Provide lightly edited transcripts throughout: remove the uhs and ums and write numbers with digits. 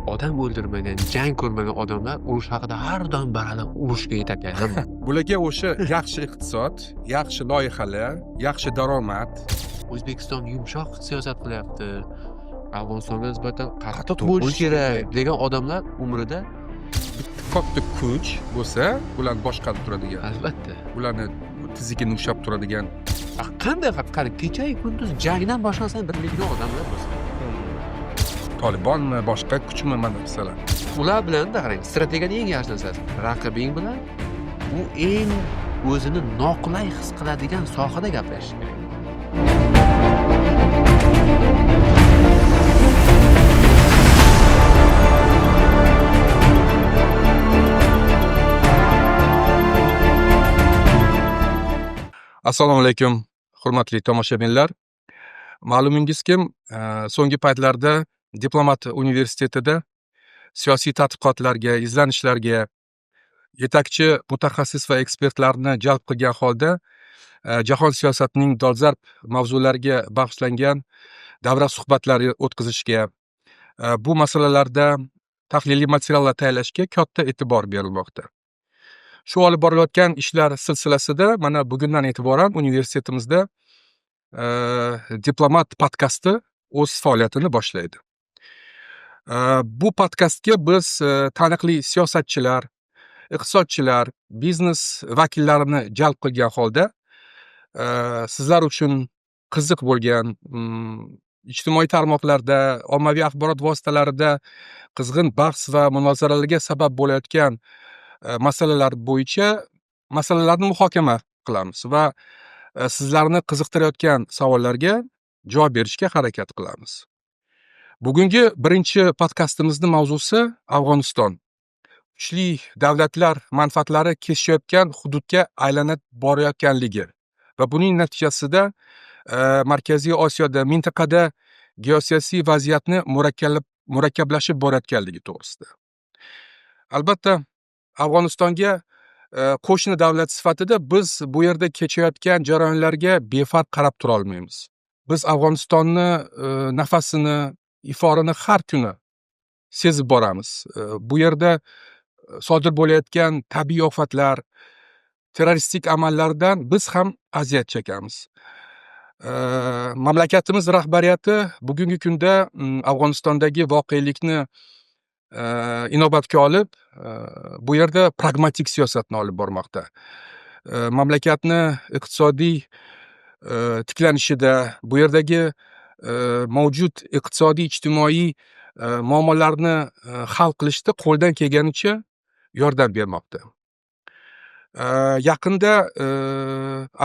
Odam o'ldirmagan, jang ko'rmagan odamlar urush haqida har doim baralla urushga yetaklaydi hamma. Bularga o'sha yaxshi iqtisod, yaxshi loyihalar, yaxshi daromad. O'zbekiston yumshoq siyosat qilyapti, Afg'onistonga nisbatan qattiq Qattiq bo'lish bo'lish kerak kerak. degan odamlar umrida Bitta katta kuch bo'lsa, ularni boshqarib turadigan, albatta. ularni tizigini ushlab turadigan. Qanday qilib qarang, kechayu kunduz jangdan boshqa narsani bilmaydigan odamlar bo'lsa. Tolibonmi, boshqa kuchmi, mana masalan. Ular bilan-da qarang, strategiyani eng yaxshi narsasi raqibing bilan u eng o'zini noqulay his qiladigan sohada gaplashish kerak. Assalomu alaykum, hurmatli tomoshabinlar. Ma'lumingizki, so'nggi paytlarda Diplomat universitetida siyosiy tadqiqotlarga, izlanishlarga yetakchi mutaxassis va ekspertlarni jalb qilgan holda jahon siyosatining dolzarb mavzulariga bag'ishlangan davra suhbatlari o'tkazishga, bu masalalarda tahliliy materiallar tayyorlashga katta e'tibor berilmoqda. Shu olib borilayotgan ishlar silsilasida mana bugundan e'tiboran universitetimizda Diplomat podkasti o'z faoliyatini boshlaydi. Bu podkastga biz taniqli siyosatchilar, iqtisodchilar, biznes vakillarini jalb qilgan holda sizlar uchun qiziq bo'lgan, ijtimoiy tarmoqlarda, ommaviy axborot vositalarida qizg'in bahs va munozaralarga sabab bo'layotgan masalalar bo'yicha masalalarni muhokama qilamiz va sizlarni qiziqtirayotgan savollarga javob berishga harakat qilamiz. Bugungi birinchi podkastimizning mavzusi Afg'oniston. Kuchli davlatlar manfaatlari kesishayotgan hududga aylanib borayotganligi va buning natijasida Markaziy Osiyoda, mintaqada geosiyosiy vaziyatni murakkablashib borayotganligi to'g'risida. Albatta, Afg'onistonga qo'shni davlat sifatida biz bu yerda kechayotgan jarayonlarga befarq qarab tura olmaymiz. Biz Afg'onistonni nafasini, iforini har kuni sezib boramiz. Bu yerda sodir bo'layotgan tabiiy ofatlar, terroristik amallardan biz ham aziyat chekamiz. Mamlakatimiz rahbariyati bugungi kunda Afg'onistondagi voqelikni inobatga olib, bu yerda pragmatik siyosatni olib bormoqda. Mamlakatni iqtisodiy tiklanishida, bu yerdagi mavjud iqtisodiy, ijtimoiy muammolarni hal qilishda qo'ldan kelganicha yordam bermoqda. Yaqinda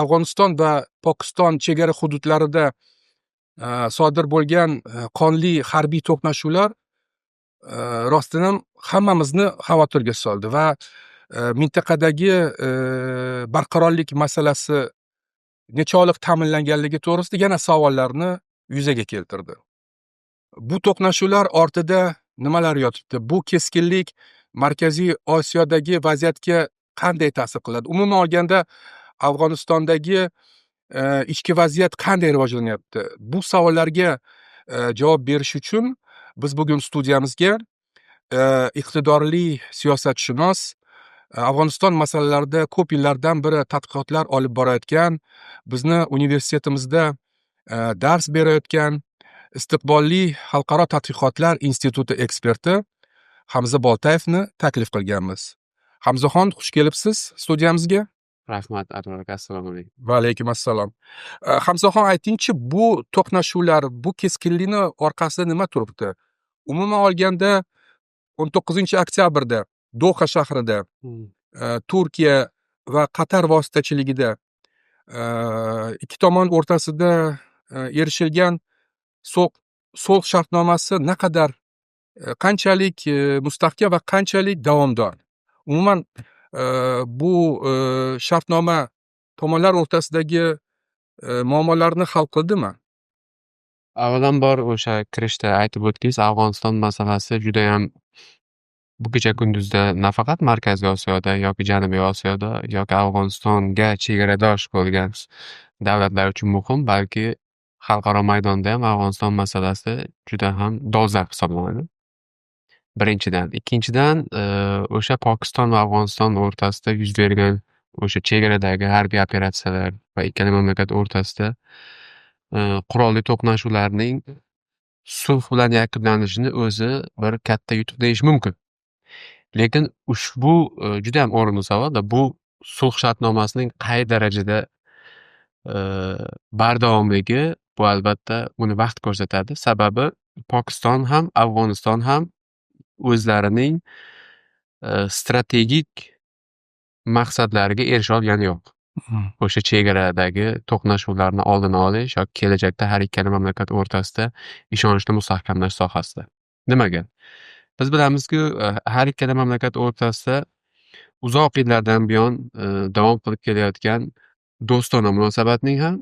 Afg'oniston va Pokiston chegara hududlarida sodir bo'lgan qonli harbiy to'qnashuvlar rostdan ham hammamizni xavotirga soldi va mintaqadagi barqarorlik masalasi nechog'liq ta'minlanganligi to'g'risida yana savollarni yuzaga keltirdi. Bu to'qnashuvlar ortida nimalar yotibdi? Bu keskinlik Markaziy Osiyodagi vaziyatga qanday ta'sir qiladi? Umuman olganda Afg'onistondagi ichki vaziyat qanday rivojlanyapti? Bu savollarga javob berish uchun biz bugun studiyamizga iqtidorli siyosatshunos, Afg'oniston masalalarida ko'p yillardan beri tadqiqotlar olib borayotgan, bizni universitetimizda dars berayotgan Istiqbolli xalqaro tadqiqotlar instituti eksperti Hamza Boltayevni taklif qilganmiz. Hamzaxon, xush kelibsiz studiyamizga. Rahmat, Anvar aka, assalomu alaykum. Va alaykum assalom. Hamzaxon, aytingchi, bu to'qnashuvlar, bu keskinlikni orqasida nima turibdi? Umuman olganda 19-oktyabrda Doha shahrida Turkiya va Qatar vositachiligida ikki tomon o'rtasida erishilgan sulh shartnomasi naqadar, qanchalik mustahkam va qanchalik davomdor? Umuman bu shartnoma tomonlar o'rtasidagi muammolarni hal qildimi? Avvalambor o'sha kirishda aytib o'tdingiz, Afg'oniston masalasi judayam bu kecha kunduzda nafaqat Markaziy Osiyoda yoki Janubiy Osiyoda yoki Afg'onistonga chegaradosh bo'lgan davlatlar uchun muhim, balki xalqaro maydonda ham Afg'oniston masalasi juda ham dolzarb hisoblanadi. Birinchidan. Ikkinchidan, o'sha Pokiston va Afg'oniston o'rtasida yuz bergan o'sha chegaradagi harbiy operatsiyalar va ikkala mamlakat o'rtasida qurolli to'qnashuvlarning sulh bilan yakunlanishini o'zi bir katta yutuq deyish mumkin. Lekin ushbu judayam o'rinli savolda bu sulh shartnomasining qay darajada bardavomligi, bu albatta buni vaqt ko'rsatadi. Sababi Pokiston ham, Afg'oniston ham o'zlarining strategik maqsadlariga erisha olgani yo'q. O'sha chegaradagi to'qnashuvlarni oldini olish yoki kelajakda har ikkala mamlakat o'rtasida ishonchni mustahkamlash sohasida. Nimaga? Biz bilamizku, har ikkala mamlakat o'rtasida uzoq yillardan buyon davom qilib kelayotgan do'stona munosabatning ham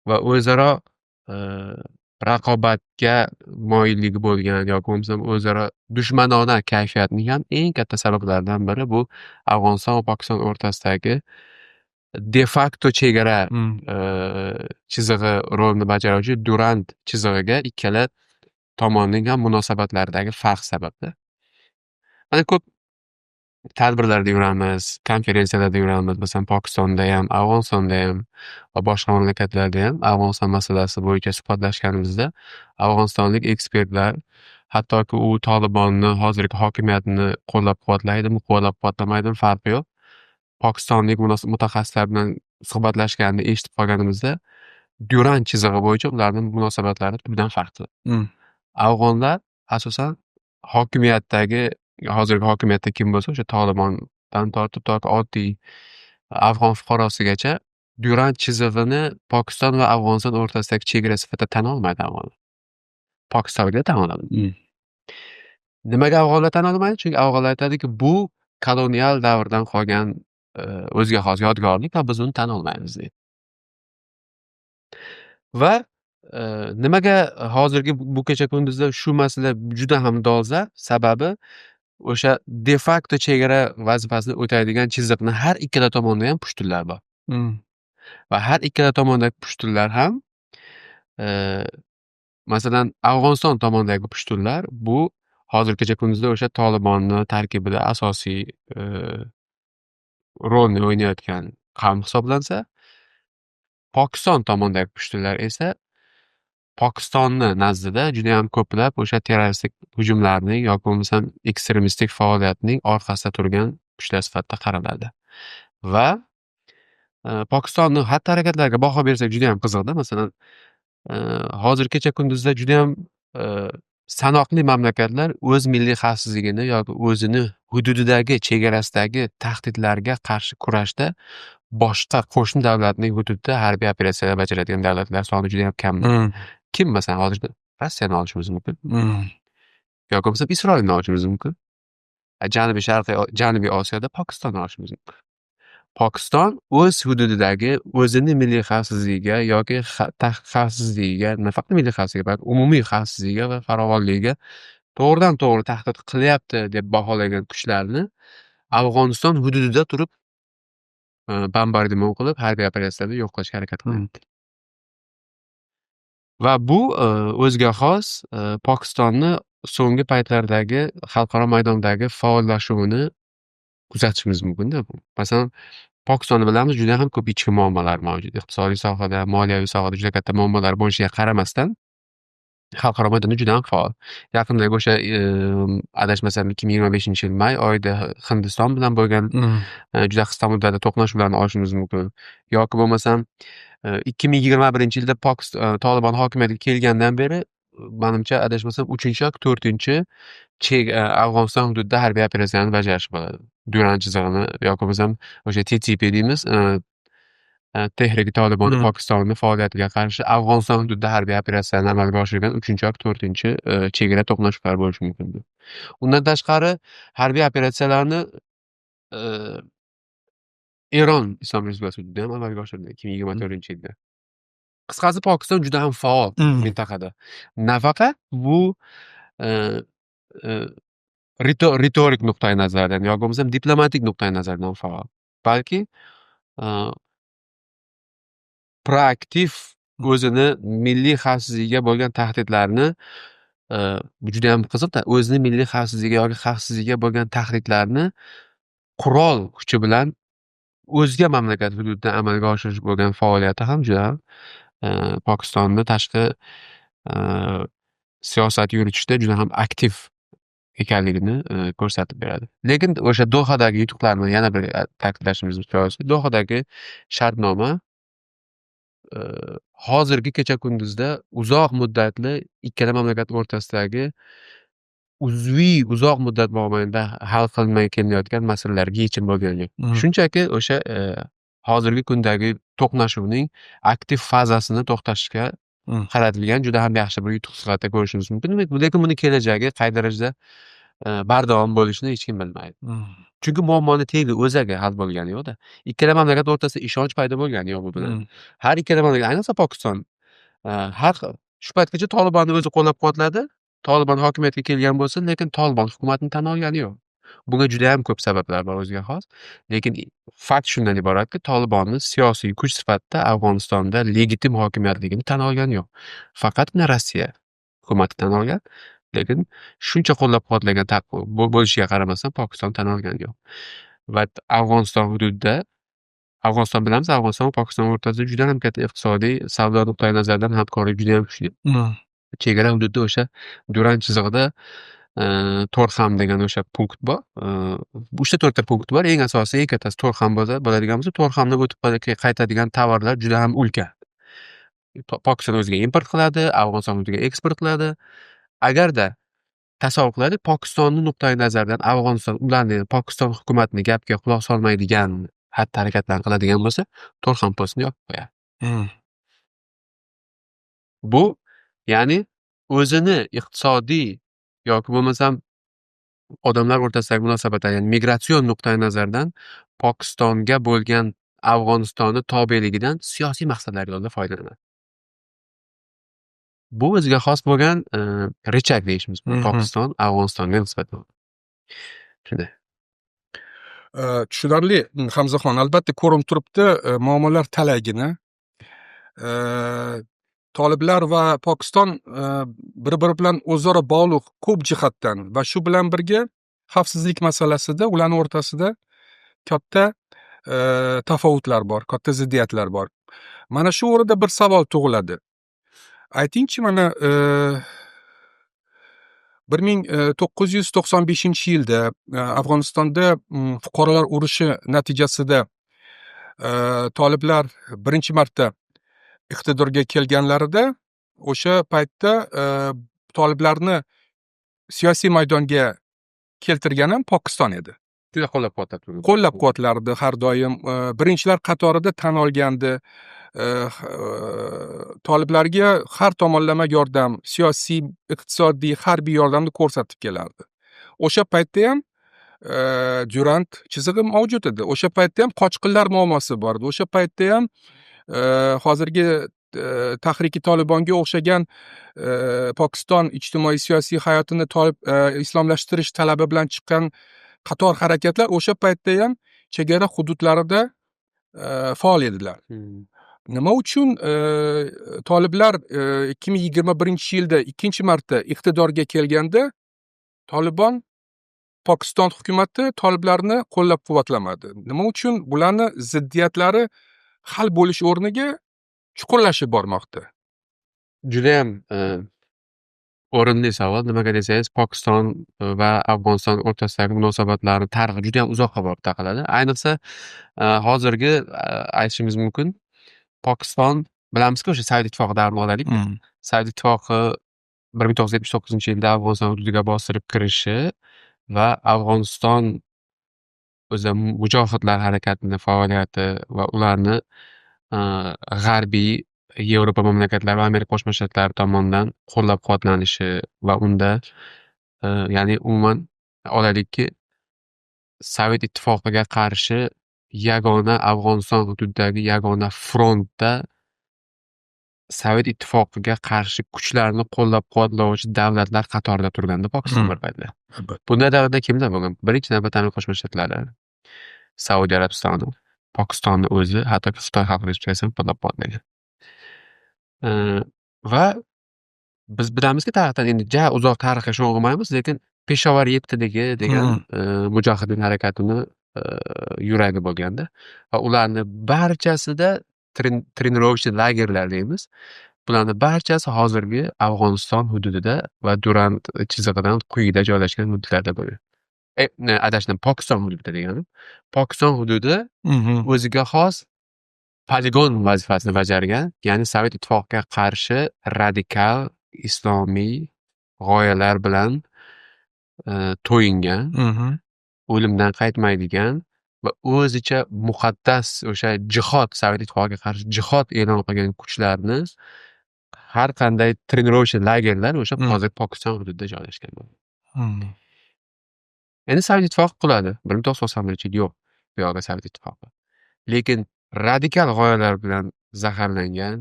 va o'zaro raqobatga moyilligi bo'lgan yoki bo'lmasam o'zaro dushmanona kayfiyatning ham eng katta sabablaridan biri bu Afg'oniston va Pokiston o'rtasidagi de-facto chegara chizig'i rolini bajaruvchi Durand chizig'iga ikkala tomonning ham munosabatlaridagi farq sababli. Mana ko'p tadbirlarda yuramiz, konferensiyalarda yuramiz. Masalan, Pokistonda ham, Afg'onistonda ham va boshqa mamlakatlarda ham Afg'oniston masalasi bo'yicha suhbatlashganimizda afg'onistonlik ekspertlar, hattoki u Tolibonni hozirgi hokimiyatini qo'llab-quvvatlaydimi, qo'llab-quvvatlamaydimi, farqi yo'q. Pokistonlik mutaxassislar bilan suhbatlashganini eshitib qolganimizda Durand chizig'i bo'yicha ularning munosabatlari tubdan farqli. Afg'onlar asosan hokimiyatdagi, hozirgi hokimiyatda kim bo'lsa, o'sha Tolibondan tortib toki oddiy afg'on fuqarosigacha Durand chizig'ini Pokiston va Afg'oniston o'rtasidagi chegara sifatida tan olmaydi afg'onlar. Pokistonliklar tan oladi. Nimaga afg'onlar tan olmaydi? Chunki afg'onlar aytadiki, bu kolonial davrdan qolgan o'ziga xos yodgorlik va biz uni tan olmaymiz deydi. Va nimaga hozirgi bu kecha kunduzda shu masala juda ham dolzarb? Sababi o'sha de-facto chegara vazifasini o'taydigan chiziqni har ikkala tomonda ham pushtunlar bor. Va har ikkala tomondagi pushtunlar ham, masalan, Afg'oniston tomondagi pushtunlar bu hozir kecha kunduzda o'sha Tolibonni tarkibida asosiy rolni o'ynayotgan qavm hisoblansa, Pokiston tomondagi pushtunlar esa Pokistonni nazdida judayam ko'plab o'sha terroristik hujumlarning yoki bo'lmasam ekstremistik faoliyatning orqasida turgan kuchlar sifatida qaraladi. Va Pokistonni xatti-harakatlariga baho bersak judayam qiziqda. Masalan, hozir kecha kunduzda judayam sanoqli mamlakatlar o'z milliy xavfsizligini yoki o'zini hududidagi, chegarasidagi tahdidlarga qarshi kurashda boshqa qo'shni davlatning hududida harbiy operatsiyalar bajaradigan davlatlar soni juda ham kam. Kim, masalan, hozirda Rossiyani olishimiz mumkin. Yoki bo'lmasam Isroilni olishimiz mumkin. Janubiy Sharqiy, Janubiy Osiyoda Pokistonni olishimiz mumkin. Pokiston o'z hududidagi o'zini milliy xavfsizligiga yoki xavfsizligiga, nafaqat milliy xavfsizligiga, balki umumiy xavfsizligiga va farovonligiga to'g'ridan to'g'ri tahdid qilyapti deb baholagan kuchlarni Afg'oniston hududida turib bombardimon qilib, harbiy operatsiyalarda yo'q qilishga harakat qilyapti. Va bu o'ziga xos Pokistonni so'nggi paytlardagi xalqaro maydondagi faollashuvini kuzatishimiz mumkinda. Masalan, Pokistonni bilamiz, juda ham ko'p ichki muammolar mavjud. Iqtisodiy sohada, moliyaviy sohada juda katta muammolar bo'lishiga qaramasdan, xalqaro maydonda juda ham faol. Yaqindagi o'sha, adashmasam, 2025-yil may oyida Hindiston bilan bo'lgan juda qisqa muddatli to'qnashuvlarni olishimiz mumkin. Yoki bo'lmasam 2021-yilda Tolibon hokimiyatga kelgandan beri, manimcha, adashmasam, uchinchi yoki to'rtinchi Afg'oniston hududida harbiy operatsiyani bajarish bo'ladi. Durand chizig'ini yoki bo'lmasam o'sha TTP deymiz, Tehriki Toliboni Pokistonni faoliyatiga qarshi Afg'oniston hududida harbiy operatsiyani amalga oshirgan uchinchi yoki to'rtinchi chegara to'qnashuvlari bo'lishi mumkin. Undan tashqari, harbiy operatsiyalarni Eron Islom Respublikasi hududida ham amalga oshirdi 2024-yilda. Qisqasi, Pokiston juda ham faol mintaqada. Nafaqat bu ritorik nuqtai nazardan yoki bo'lmasam diplomatik nuqtai nazardan faol, balki proaktiv o'zini milliy xavfsizligiga bo'lgan tahdidlarni Bu judayam qiziqda, o'zini milliy xavfsizligiga yoki xavfsizligiga bo'lgan tahdidlarni qurol kuchi bilan o'zga mamlakat hududida amalga oshirish bo'lgan faoliyati ham juda ham Pokistonni tashqi siyosat yuritishda juda ham aktiv ekanligini ko'rsatib beradi. Lekin o'sha Dohadagi yutuqlarni yana bir ta'kidlashimiz joizki, Dohadagi shartnoma hozirgi kecha kunduzda uzoq muddatli ikkala mamlakat o'rtasidagi uzviy uzoq muddat mobaynida hal qilinmay kelinayotgan masalalarga yechim bo'lgani yo'q. Shunchaki o'sha hozirgi kundagi to'qnashuvning aktiv fazasini to'xtatishga qaratilgan juda ham yaxshi bir yutuq sifatida ko'rishimiz mumkin. Lekin buni kelajagi qay darajada bardavom bo'lishini hech kim bilmaydi. Chunki muammoni tegi, o'zagi hal bo'lgani yo'qda. Ikkala mamlakat o'rtasida ishonch paydo bo'lgani yo'q bu bilan. Har ikkala mamlakat, ayniqsa Pokiston, har shu paytgacha Tolibonni o'zi qo'llab-quvvatladi. Tolibon hokimiyatga kelgan bo'lsa, lekin Tolibon hukumatini tan olgani yo'q. Bunga juda ham ko'p sabablar bor o'ziga xos. Lekin fakt shundan iboratki, Tolibonni siyosiy kuch sifatida Afg'onistonda legitim hokimiyatligini tan olgani yo'q. Faqatgina Rossiya hukumati tan olgan, lekin shuncha qo'llab-quvvatlagan bo'lishiga qaramasdan Pokiston tan olgani yo'q. Va Afg'oniston hududida, Afg'oniston bilamiz, Afg'oniston va Pokiston o'rtasida juda ham katta iqtisodiy, savdo nuqtai nazaridan hamkorlik juda ham kuchli. Chegara hududida o'sha Durand chizig'ida Torxam degan o'sha punkt bor. Uchta to'rtta punkt bor. Eng asosiy, eng kattasi Torxam bo'lsa, bo'ladigan bo'lsa, Torxamdan o'tib qaytadigan tovarlar juda ham ulkan. Pokiston o'ziga import qiladi, Afg'oniston o'ziga eksport qiladi. Agarda tasavvur qilaylik, Pokistonni nuqtai nazaridan Afg'oniston ularni, Pokiston hukumatini gapiga quloq solmaydigan xatti-harakatlarni qiladigan bo'lsa, Torxam postini yopib qo'yadi. Bu, ya'ni o'zini iqtisodiy yoki bo'lmasam odamlar o'rtasidagi munosabatlar, ya'ni migratsion nuqtai nazardan Pokistonga bo'lgan Afg'onistonni tobeligidan siyosiy maqsadlar yo'lida foydalanadi. Bu o'ziga xos bo'lgan рычаг deyishimiz mumkin. Pokiston Afg'onistonga nisbatan. Shunday. Tushunarli, Hamzaxon. Albatta, ko'rinib turibdi, muammolar talaygina. Toliblar va Pokiston bir biri bilan o'zaro bog'liq ko'p jihatdan va shu bilan birga xavfsizlik masalasida ularni o'rtasida katta tafovutlar bor, katta ziddiyatlar bor. Mana shu o'rinda bir savol tug'iladi. Aytingchi, mana 1995-yilda Afg'onistonda fuqarolar urushi natijasida toliblar birinchi marta iqtidorga kelganlarida, o'sha paytda toliblarni siyosiy maydonga keltirgan ham Pokiston edi. Juda qo'llab-quvvatlab turdi. Qo'llab-quvvatlardi har doim, birinchilar qatorida tan olgandi. Toliblarga har tomonlama yordam, siyosiy, iqtisodiy, harbiy yordamni ko'rsatib kelardi. O'sha paytda ham Durand chizig'i mavjud edi. O'sha paytda ham qochqinlar muammosi bor edi. O'sha paytda ham hozirgi Tahriki Tolibonga o'xshagan Pokiston ijtimoiy siyosiy hayotini tolib islomlashtirish talabi bilan chiqqan qator harakatlar o'sha paytda ham chegara hududlarida faol edilar. Nima uchun toliblar 2021-yilda ikkinchi marta iqtidorga kelganda Tolibon, Pokiston hukumati toliblarni qo'llab-quvvatlamadi? Nima uchun bularni ziddiyatlari hal bo'lish o'rniga chuqurlashib bormoqda? Judayam o'rinli savol. Nimaga desangiz, Pokiston va Afg'oniston o'rtasidagi munosabatlarni tarixi judayam uzoqqa borib taqaladi. Ayniqsa, hozirgi aytishimiz mumkin, Pokiston bilamizku, o'sha Sovet Ittifoqi davrini olaylik. Sovet Ittifoqi 1979-yilda Afg'oniston hududiga bostirib kirishi va Afg'oniston o'zi mujohidlar harakatini faoliyati va ularni g'arbiy Yevropa mamlakatlari va Amerika Qo'shma Shtatlari tomonidan qo'llab-quvvatlanishi va unda, ya'ni umuman olaylikki, Sovet Ittifoqiga qarshi yagona Afg'oniston hududidagi yagona frontda Sovet Ittifoqiga qarshi kuchlarni qo'llab-quvvatlovchi davlatlar qatorida turganda Pokiston bir paytlar. Bunday davlatlar kimlar bo'lgan? Birinchi navbatda Amerika Qo'shma Shtatlari, Saudiya Arabistoni, Pokistonni o'zi, hattoki Xitoy Xalq Respublikasi ham qo'llab-quvvatlagan. Va Biz bilamizki, tarixdan endi ja uzoq tarixga sho'ng'imaymiz, lekin Peshovar yettiligi degan mujohidin harakatini yuragi bo'lganda va ularni barchasida тренировочный lagerlar deymiz. Bularni barchasi hozirgi Afg'oniston hududida va Durand chizig'idan quyida joylashgan hududlarda bo'lgan. Adashdim, Pokiston hududida deganim. Pokiston hududi o'ziga xos poligon vazifasini bajargan, ya'ni Sovet Ittifoqiga qarshi radikal islomiy g'oyalar bilan to'yingan, o'limdan qaytmaydigan va o'zicha muqaddas o'sha jihod, Sovet Ittifoqiga qarshi jihod e'lon qilgan kuchlarni har qanday тренировочный lagerlar o'sha hozir Pokiston hududida joylashgan. Endi Sovet Ittifoqi quladi. 1991-yil yo'q bu yoqda Sovet Ittifoqi. Lekin radikal g'oyalar bilan zaharlangan,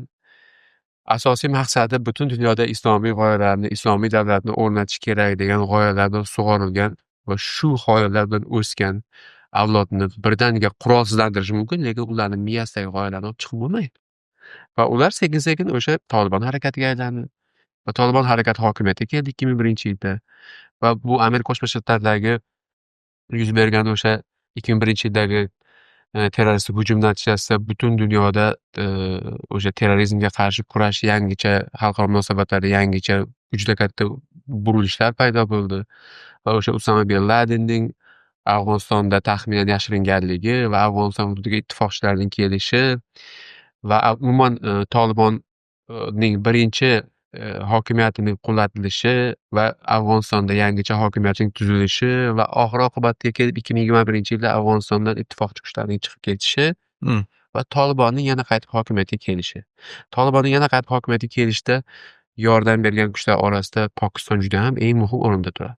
asosiy maqsadi butun dunyoda islomiy g'oyalarni, islomiy davlatni o'rnatish kerak degan g'oyalar bilan sug'orilgan va shu g'oyalar bilan o'sgan avlodni birdaniga qurolsizlantirish mumkin, lekin ularni miyasidagi g'oyalarni olib chiqib bo'lmaydi. Va ular sekin-sekin o'sha Tolibon harakatiga aylandi. Va Tolibon harakati hokimiyatga keldi 2001-yilda. Va bu Amerika Qo'shma Shtatlaridagi yuz bergan o'sha 2001-yildagi terroristik hujum natijasida butun dunyoda o'sha terrorizmga qarshi kurash yangicha, xalqaro munosabatlarda yangicha juda katta burilishlar paydo bo'ldi. Va o'sha Usama bin Ladenning Afg'onistonda taxminan yashiringanligi va Afg'oniston hududiga ittifoqchilarning kelishi va umuman Tolibonning birinchi hokimiyatining qulatilishi va Afg'onistonda yangicha hokimiyatning tuzilishi va oxir oqibatga kelib 2021-yilda Afg'onistondan ittifoqchi kuchlarning chiqib ketishi va Tolibonning yana qaytib hokimiyatga kelishi. Tolibonning yana qaytib hokimiyatga kelishida yordam bergan kuchlar orasida Pokiston juda ham eng muhim o'rinda turadi.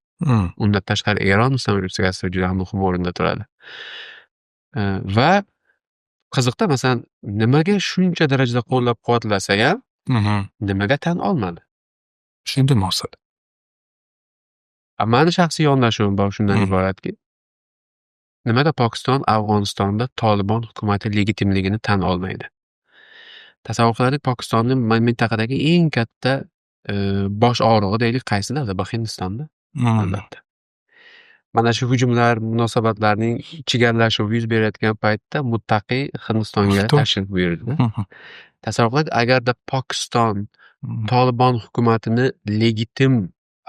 Undan tashqari Eron Islom Respublikasi juda ham muhim o'rinda turadi. Va qiziqda, masalan, nimaga shuncha darajada qo'llab-quvvatlasa ham, nimaga tan olmadi? Shunda maqsad. Mani shaxsiy yondashuvim bor shundan iboratki, nimaga Pokiston Afg'onistonda Tolibon hukumati legitimligini tan olmaydi? Tasavvur qilaylik, Pokistonni mintaqadagi eng katta bosh og'rig'i deylik qaysi davlat? Bu Hindistonda. Albatta. Mana shu hujumlar, munosabatlarning chigallashuvi yuz berayotgan paytda Muttaqi Hindistonga tashrif buyurdi. Tasavvur qilaylik, agarda Pokiston Tolibon hukumatini legitim,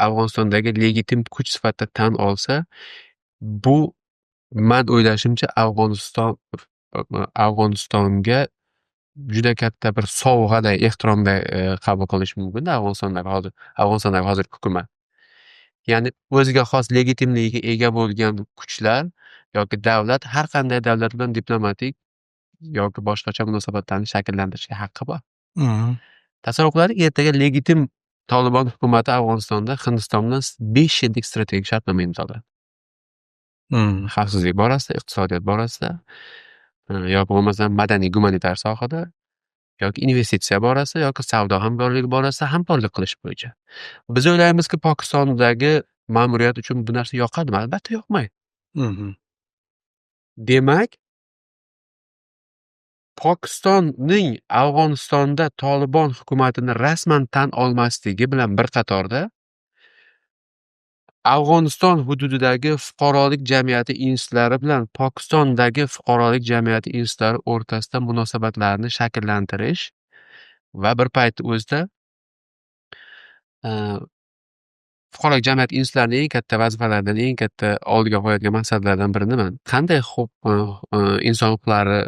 Afg'onistondagi legitim kuch sifatida tan olsa, bu man o'ylashimcha Afg'onistonga juda katta bir sovg'aday, ehtiromday qabul qilish mumkinda Afg'onistondagi hozirgi hukumat. Ya'ni o'ziga xos legitimligiga ega bo'lgan kuchlar yoki davlat har qanday davlat bilan diplomatik yoki boshqacha munosabatlarni shakllantirishga haqqi bor. Tasavvur qilaylik, ertaga legitim Tolibon hukumati Afg'onistonda Hindiston bilan 5 yillik strategik shartnoma imzoladi. Xavfsizlik borasida, iqtisodiyot borasida, yoki bo'lmasam madaniy gumanitar sohada yoki investitsiya borasida yoki savdo hamkorligi borasida hamkorlik qilish bo'yicha. Biz o'ylaymizki, Pokistondagi ma'muriyat uchun bu narsa yoqadimi? Albatta yoqmaydi. Demak, Pokistonning Afg'onistonda Tolibon hukumatini rasman tan olmasligi bilan bir qatorda Afg'oniston hududidagi fuqarolik jamiyati institutlari bilan Pokistondagi fuqarolik jamiyati institutlari o'rtasida munosabatlarni shakllantirish va bir paytni o'zida fuqarolik jamiyati institutlarining eng katta vazifalaridan, eng katta oldiga qo'yadigan maqsadlaridan biri nima? Qanday inson huquqlari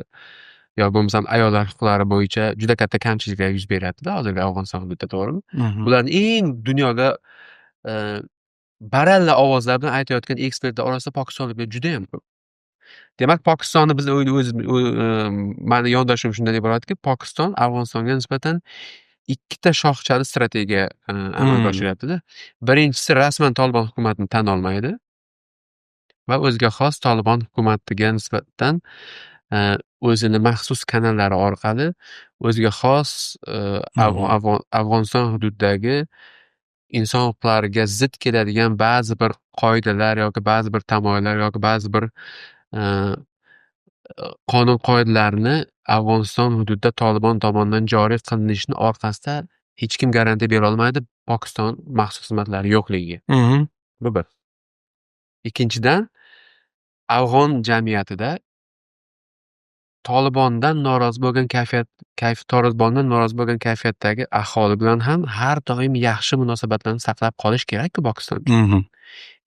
yo bo'lmasam ayollar huquqlari bo'yicha juda katta kamchiliklar yuz beryaptida hozirgi Afg'oniston hududida, to'g'rimi? Bularni eng dunyoga baralla ovozlar bilan aytayotgan ekspertlar orasida pokistonliklar judayam ko'p. Demak, Pokistonni biz o'zi, mani yondashuvim shundan iboratki, Pokiston Afg'onistonga nisbatan ikkita shoxchali strategiya amalga oshiryaptida. Birinchisi, rasman Tolibon hukumatini tan olmaydi va o'ziga xos Tolibon hukumatiga nisbatan o'zini maxsus kanallari orqali o'ziga xos Afg'oniston hududidagi inson huquqlariga zid keladigan ba'zi bir qoidalar yoki ba'zi bir tamoyillar yoki ba'zi bir qonun qoidalarni Afg'oniston hududida Tolibon tomonidan joriy qilinishini orqasida hech kim garantiya bera olmaydi. Pokiston maxsus xizmatlari yo'qligiga. Bu bir. Ikkinchidan, afg'on jamiyatida Tolibondan norozi bo'lgan kayfiyat kayf Tolibondan norozi bo'lgan kayfiyatdagi aholi bilan ham har doim yaxshi munosabatlarni saqlab qolish kerak-ku Pokiston uchun.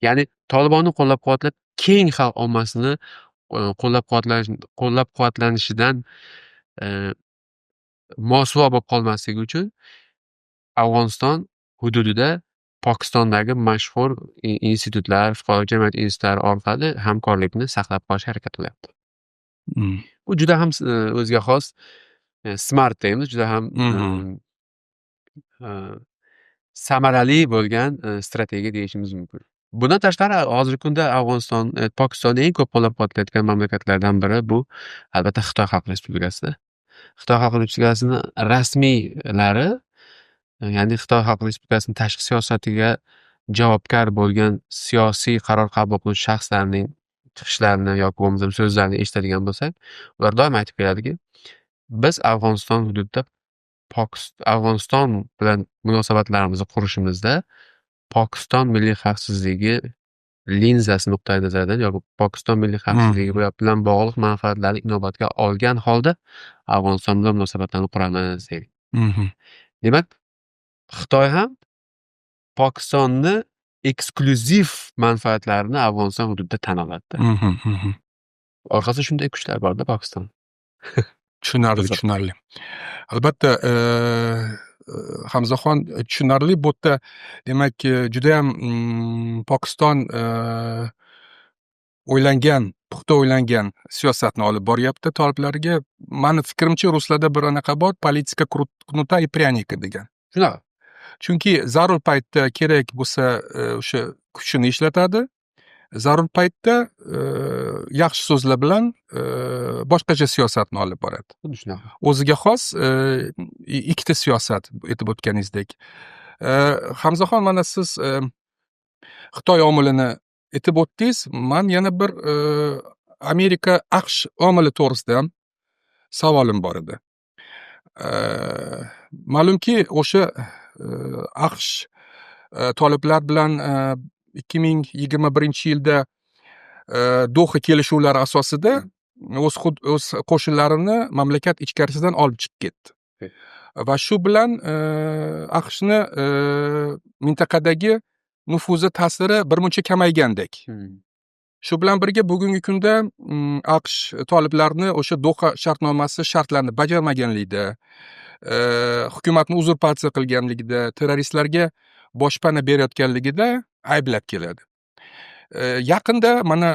Ya'ni Tolibonni qo'llab-quvvatlab, keng xalq ommasini qo'llab-quvvatlanishidan mosuvo bo'lib qolmasligi uchun Afg'oniston hududida Pokistondagi mashhur institutlar, fuqarolik jamiyati institutlari orqali hamkorlikni saqlab qolishga harakat qilyapti. Bu juda ham o'ziga xos smart deymiz, juda ham samarali bo'lgan strategiya deyishimiz mumkin. Bundan tashqari, hozirgi kunda Afg'oniston, Pokistonni eng ko'p qo'llab-quvvatlayotgan mamlakatlardan biri bu, albatta, Xitoy Xalq Respublikasi. Xitoy Xalq Respublikasini rasmiylari, ya'ni Xitoy Xalq Respublikasini tashqi siyosatiga javobgar bo'lgan siyosiy qaror qabul qiluvchi shaxslarning chiqishlarini yoki bo'lmasam so'zlarini eshitadigan bo'lsak, ular doim aytib keladiki, biz Afg'oniston hududida Afg'oniston bilan munosabatlarimizni qurishimizda Pokiston milliy xavfsizligi linzasi nuqtai nazaridan yoki Pokiston milliy xavfsizligi bilan bog'liq manfaatlarni inobatga olgan holda Afg'oniston bilan munosabatlarni quramiz deydi. Demak, Xitoy ham Pokistonni eksklyuziv manfaatlarini Afg'oniston hududida tan oladida. Orqasida shunday kuchlar borda Pokiston. Tushunarli, Qiziq. tushunarli. Albatta, Hamzaxon, tushunarli. Bu yerda, demak, judayam Pokiston o'ylangan, puxta o'ylangan siyosatni olib boryapti toliblarga. Mani fikrimcha, ruslarda bir anaqa bor, политика кнута и пряника degan. Shunaqa. Chunki zarur paytda kerak bo'lsa, o'sha kuchini ishlatadi. Zarur paytda yaxshi so'zlar bilan boshqacha siyosatni olib boradi. Xuddi shunaqa. O'ziga xos ikkita siyosat, aytib o'tganingizdek. Hamzaxon, mana siz Xitoy omilini aytib o'tdingiz. Man yana bir Amerika, AQSh omili to'g'risida ham savolim bor edi. Ma'lumki, o'sha AQSh toliblar bilan 2021-yilda Doha kelishuvlari asosida o'z qo'shinlarini mamlakat ichkarisidan olib chiqib ketdi. Va shu bilan AQShni mintaqadagi nufuzi, ta'siri birmuncha kamaygandek. Shu bilan birga, bugungi kunda AQSh toliblarni o'sha Doha shartnomasi shartlarini bajarmaganligida, hukumatni uzurpatsiya qilganligida, terroristlarga boshpana berayotganligida ayblab keladi. Yaqinda mana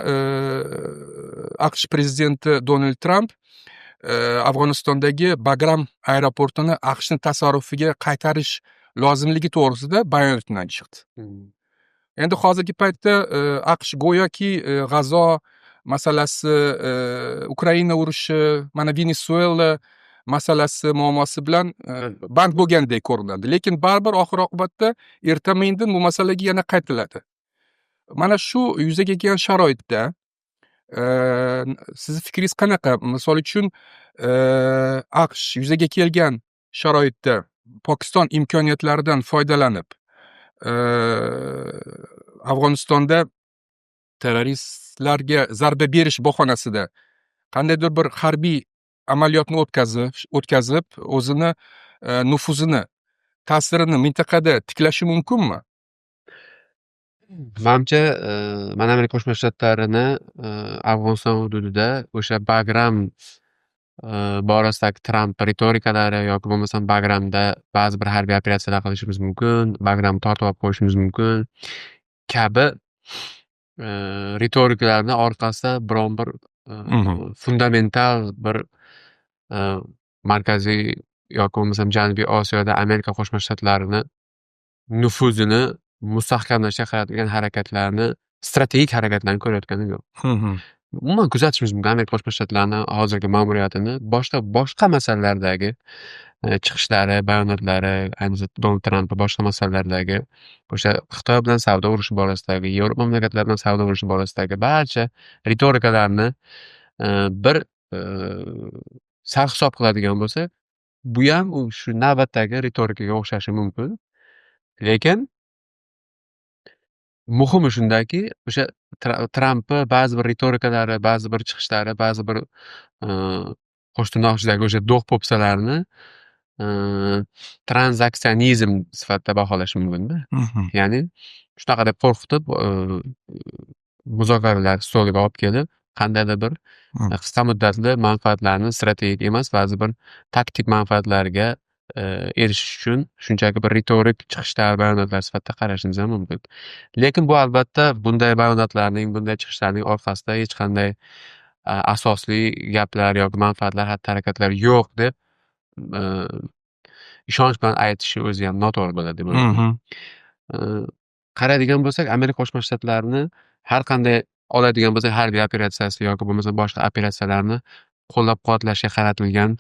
AQSh prezidenti Donald Tramp Afg'onistondagi Bagram aeroportini AQShni tasarrufiga qaytarish lozimligi to'g'risida bayonot bilan chiqdi. Endi hozirgi paytda AQSh go'yoki G'azo masalasi, Ukraina urushi, mana Venesuela masalasi, muammosi bilan band bo'lgandek ko'rinadi. Lekin baribir oxir oqibatda ertami indin bu masalaga yana qaytiladi. Mana shu yuzaga kelgan sharoitda sizni fikringiz qanaqa? Misol uchun, AQSh yuzaga kelgan sharoitda Pokiston imkoniyatlaridan foydalanib, Afg'onistonda terroristlarga zarba berish bahonasida qandaydir bir harbiy amaliyotni o'tkazib, o'zini nufuzini, ta'sirini mintaqada tiklashi mumkinmi? Manimcha, mana Amerika Qo'shma Shtatlarini Afg'oniston hududida o'sha Bagram borasidagi Tramp ritorikalari yoki bo'lmasam Bagramda ba'zi bir harbiy operatsiyalar qilishimiz mumkin, Bagramni tortib olib qo'yishimiz mumkin kabi ritorikalarni orqasida biron bir fundamental bir Markaziy yoki bo'lmasam Janubiy Osiyoda Amerika Qo'shma Shtatlarini nufuzini mustahkamlashga qaratilgan harakatlarni, strategik harakatlarni ko'rayotganim yo'q. Umuman kuzatishimiz mumkin Amerika Qo'shma Shtatlarini hozirgi ma'muriyatini boshqa boshqa masalalardagi chiqishlari, bayonotlari, ayniqsa Donald Trampni boshqa masalalardagi, o'sha Xitoy bilan savdo urushi borasidagi, Yevropa mamlakatlari bilan savdo urushi borasidagi barcha ritorikalarni bir sarhisob qiladigan bo'lsak, buyam shu navbatdagi ritorikaga o'xshashi mumkin. Lekin muhimi shundaki, o'sha Trampni ba'zi bir ritorikalari, ba'zi bir chiqishlari, ba'zi bir qo'shtirnoq ichidagi o'sha do'q po'pisalarni tranzaksionizm sifatida baholash mumkinda. Ya'ni shunaqa deb qo'rqitib, muzokaralar stoliga olib kelib, qandaydir bir qisqa muddatli manfaatlarni, strategik emas, ba'zi bir taktik manfaatlarga erishish uchun shunchaki bir ritorik chiqishlar, bayonotlar sifatida qarashimiz ham mumkin. Lekin bu, albatta, bunday bayonotlarning, bunday chiqishlarning orqasida hech qanday asosli gaplar yoki manfaatlar, xatti harakatlar yo'q deb ishonch bilan aytishi o'zi ham noto'g'ri bo'ladi deb o'ylayman. Qaraydigan bo'lsak, Amerika Qo'shma Shtatlarini har qanday oladigan bo'lsak, harbiy operatsiyasi yoki bo'lmasa boshqa operatsiyalarni qo'llab quvvatlashga qaratilgan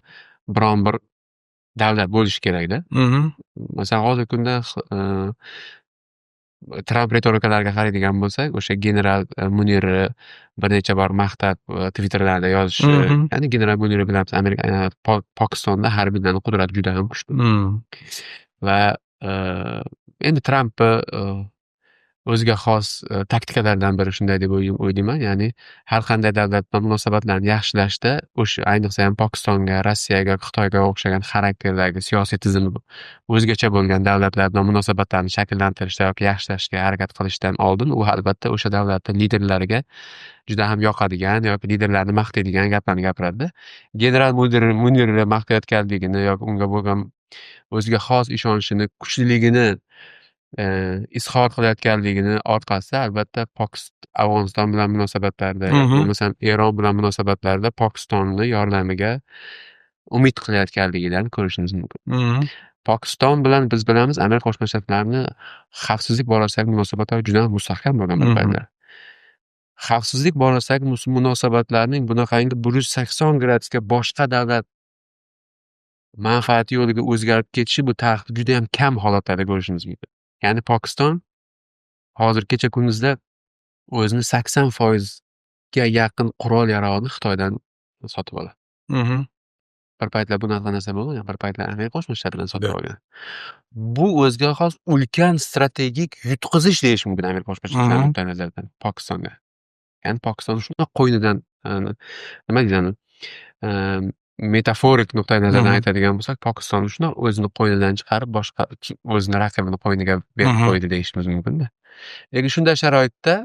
biron bir davlat bo'lishi kerakda. Masalan, hozirgi kunda Tramp ritorikalariga qaraydigan bo'lsak, o'sha general Munirni bir necha bor maqtab Twitterlarda yozishi, ya'ni general Munirni bilamiz, Amerika Pokistonda harbiylarni qudrati juda ham kuchli. Va endi Trampni o'ziga xos taktikalardan biri shunday deb o'ylayman. Ya'ni har qanday davlat bilan munosabatlarni yaxshilashda, o'sha ayniqsa ham Pokistonga, Rossiyaga, Xitoyga o'xshagan xarakterdagi, siyosiy tizimi o'zgacha bo'lgan davlatlar bilan munosabatlarni shakllantirishda yoki yaxshilashga harakat qilishdan oldin u, albatta, o'sha davlatni liderlariga juda ham yoqadigan yoki liderlarni maqtaydigan gaplarni gapiradida. General Munirni maqtayotganligini yoki unga bo'lgan o'ziga xos ishonchini kuchliligini izhor qilayotganligini orqasida, albatta, Afg'oniston bilan munosabatlarda yoki bo'lmasam Eron bilan munosabatlarda Pokistonni yordamiga umid qilayotganligidan ko'rishimiz mumkin. Pokiston bilan, biz bilamiz, Amerika Qo'shma Shtatlarini xavfsizlik borasidagi munosabatlari juda ham mustahkam bo'lgan bir paytlar. Xavfsizlik borasidagi munosabatlarning bunaqangi 180 gradusga boshqa davlat manfaati yo'liga o'zgarib ketishi bu tarixda judayam kam holatlarda ko'rishimiz mumkin. Ya'ni Pokiston hozir kecha kunduzda o'zini 80%ga yaqin qurol yarog'ini Xitoydan sotib oladi. Bir paytlar bunaqa narsa bo'lmagan. Bir paytlar Amerika Qo'shma Shtatlaridan sotib olgan. Bu o'ziga xos ulkan strategik yutqizish deyish mumkin Amerika Qo'shma Shtatlari nuqtai nazaridan Pokistonga. Ya'ni Pokiston shundoq qo'ynidan, nima deydi, metaforik nuqtai nazardan aytadigan bo'lsak, Pokistonni shundoq o'zini qo'ynidan chiqarib, boshqa o'zini raqibini qo'yniga berib qo'ydi deyishimiz mumkinda. Lekin shunday sharoitda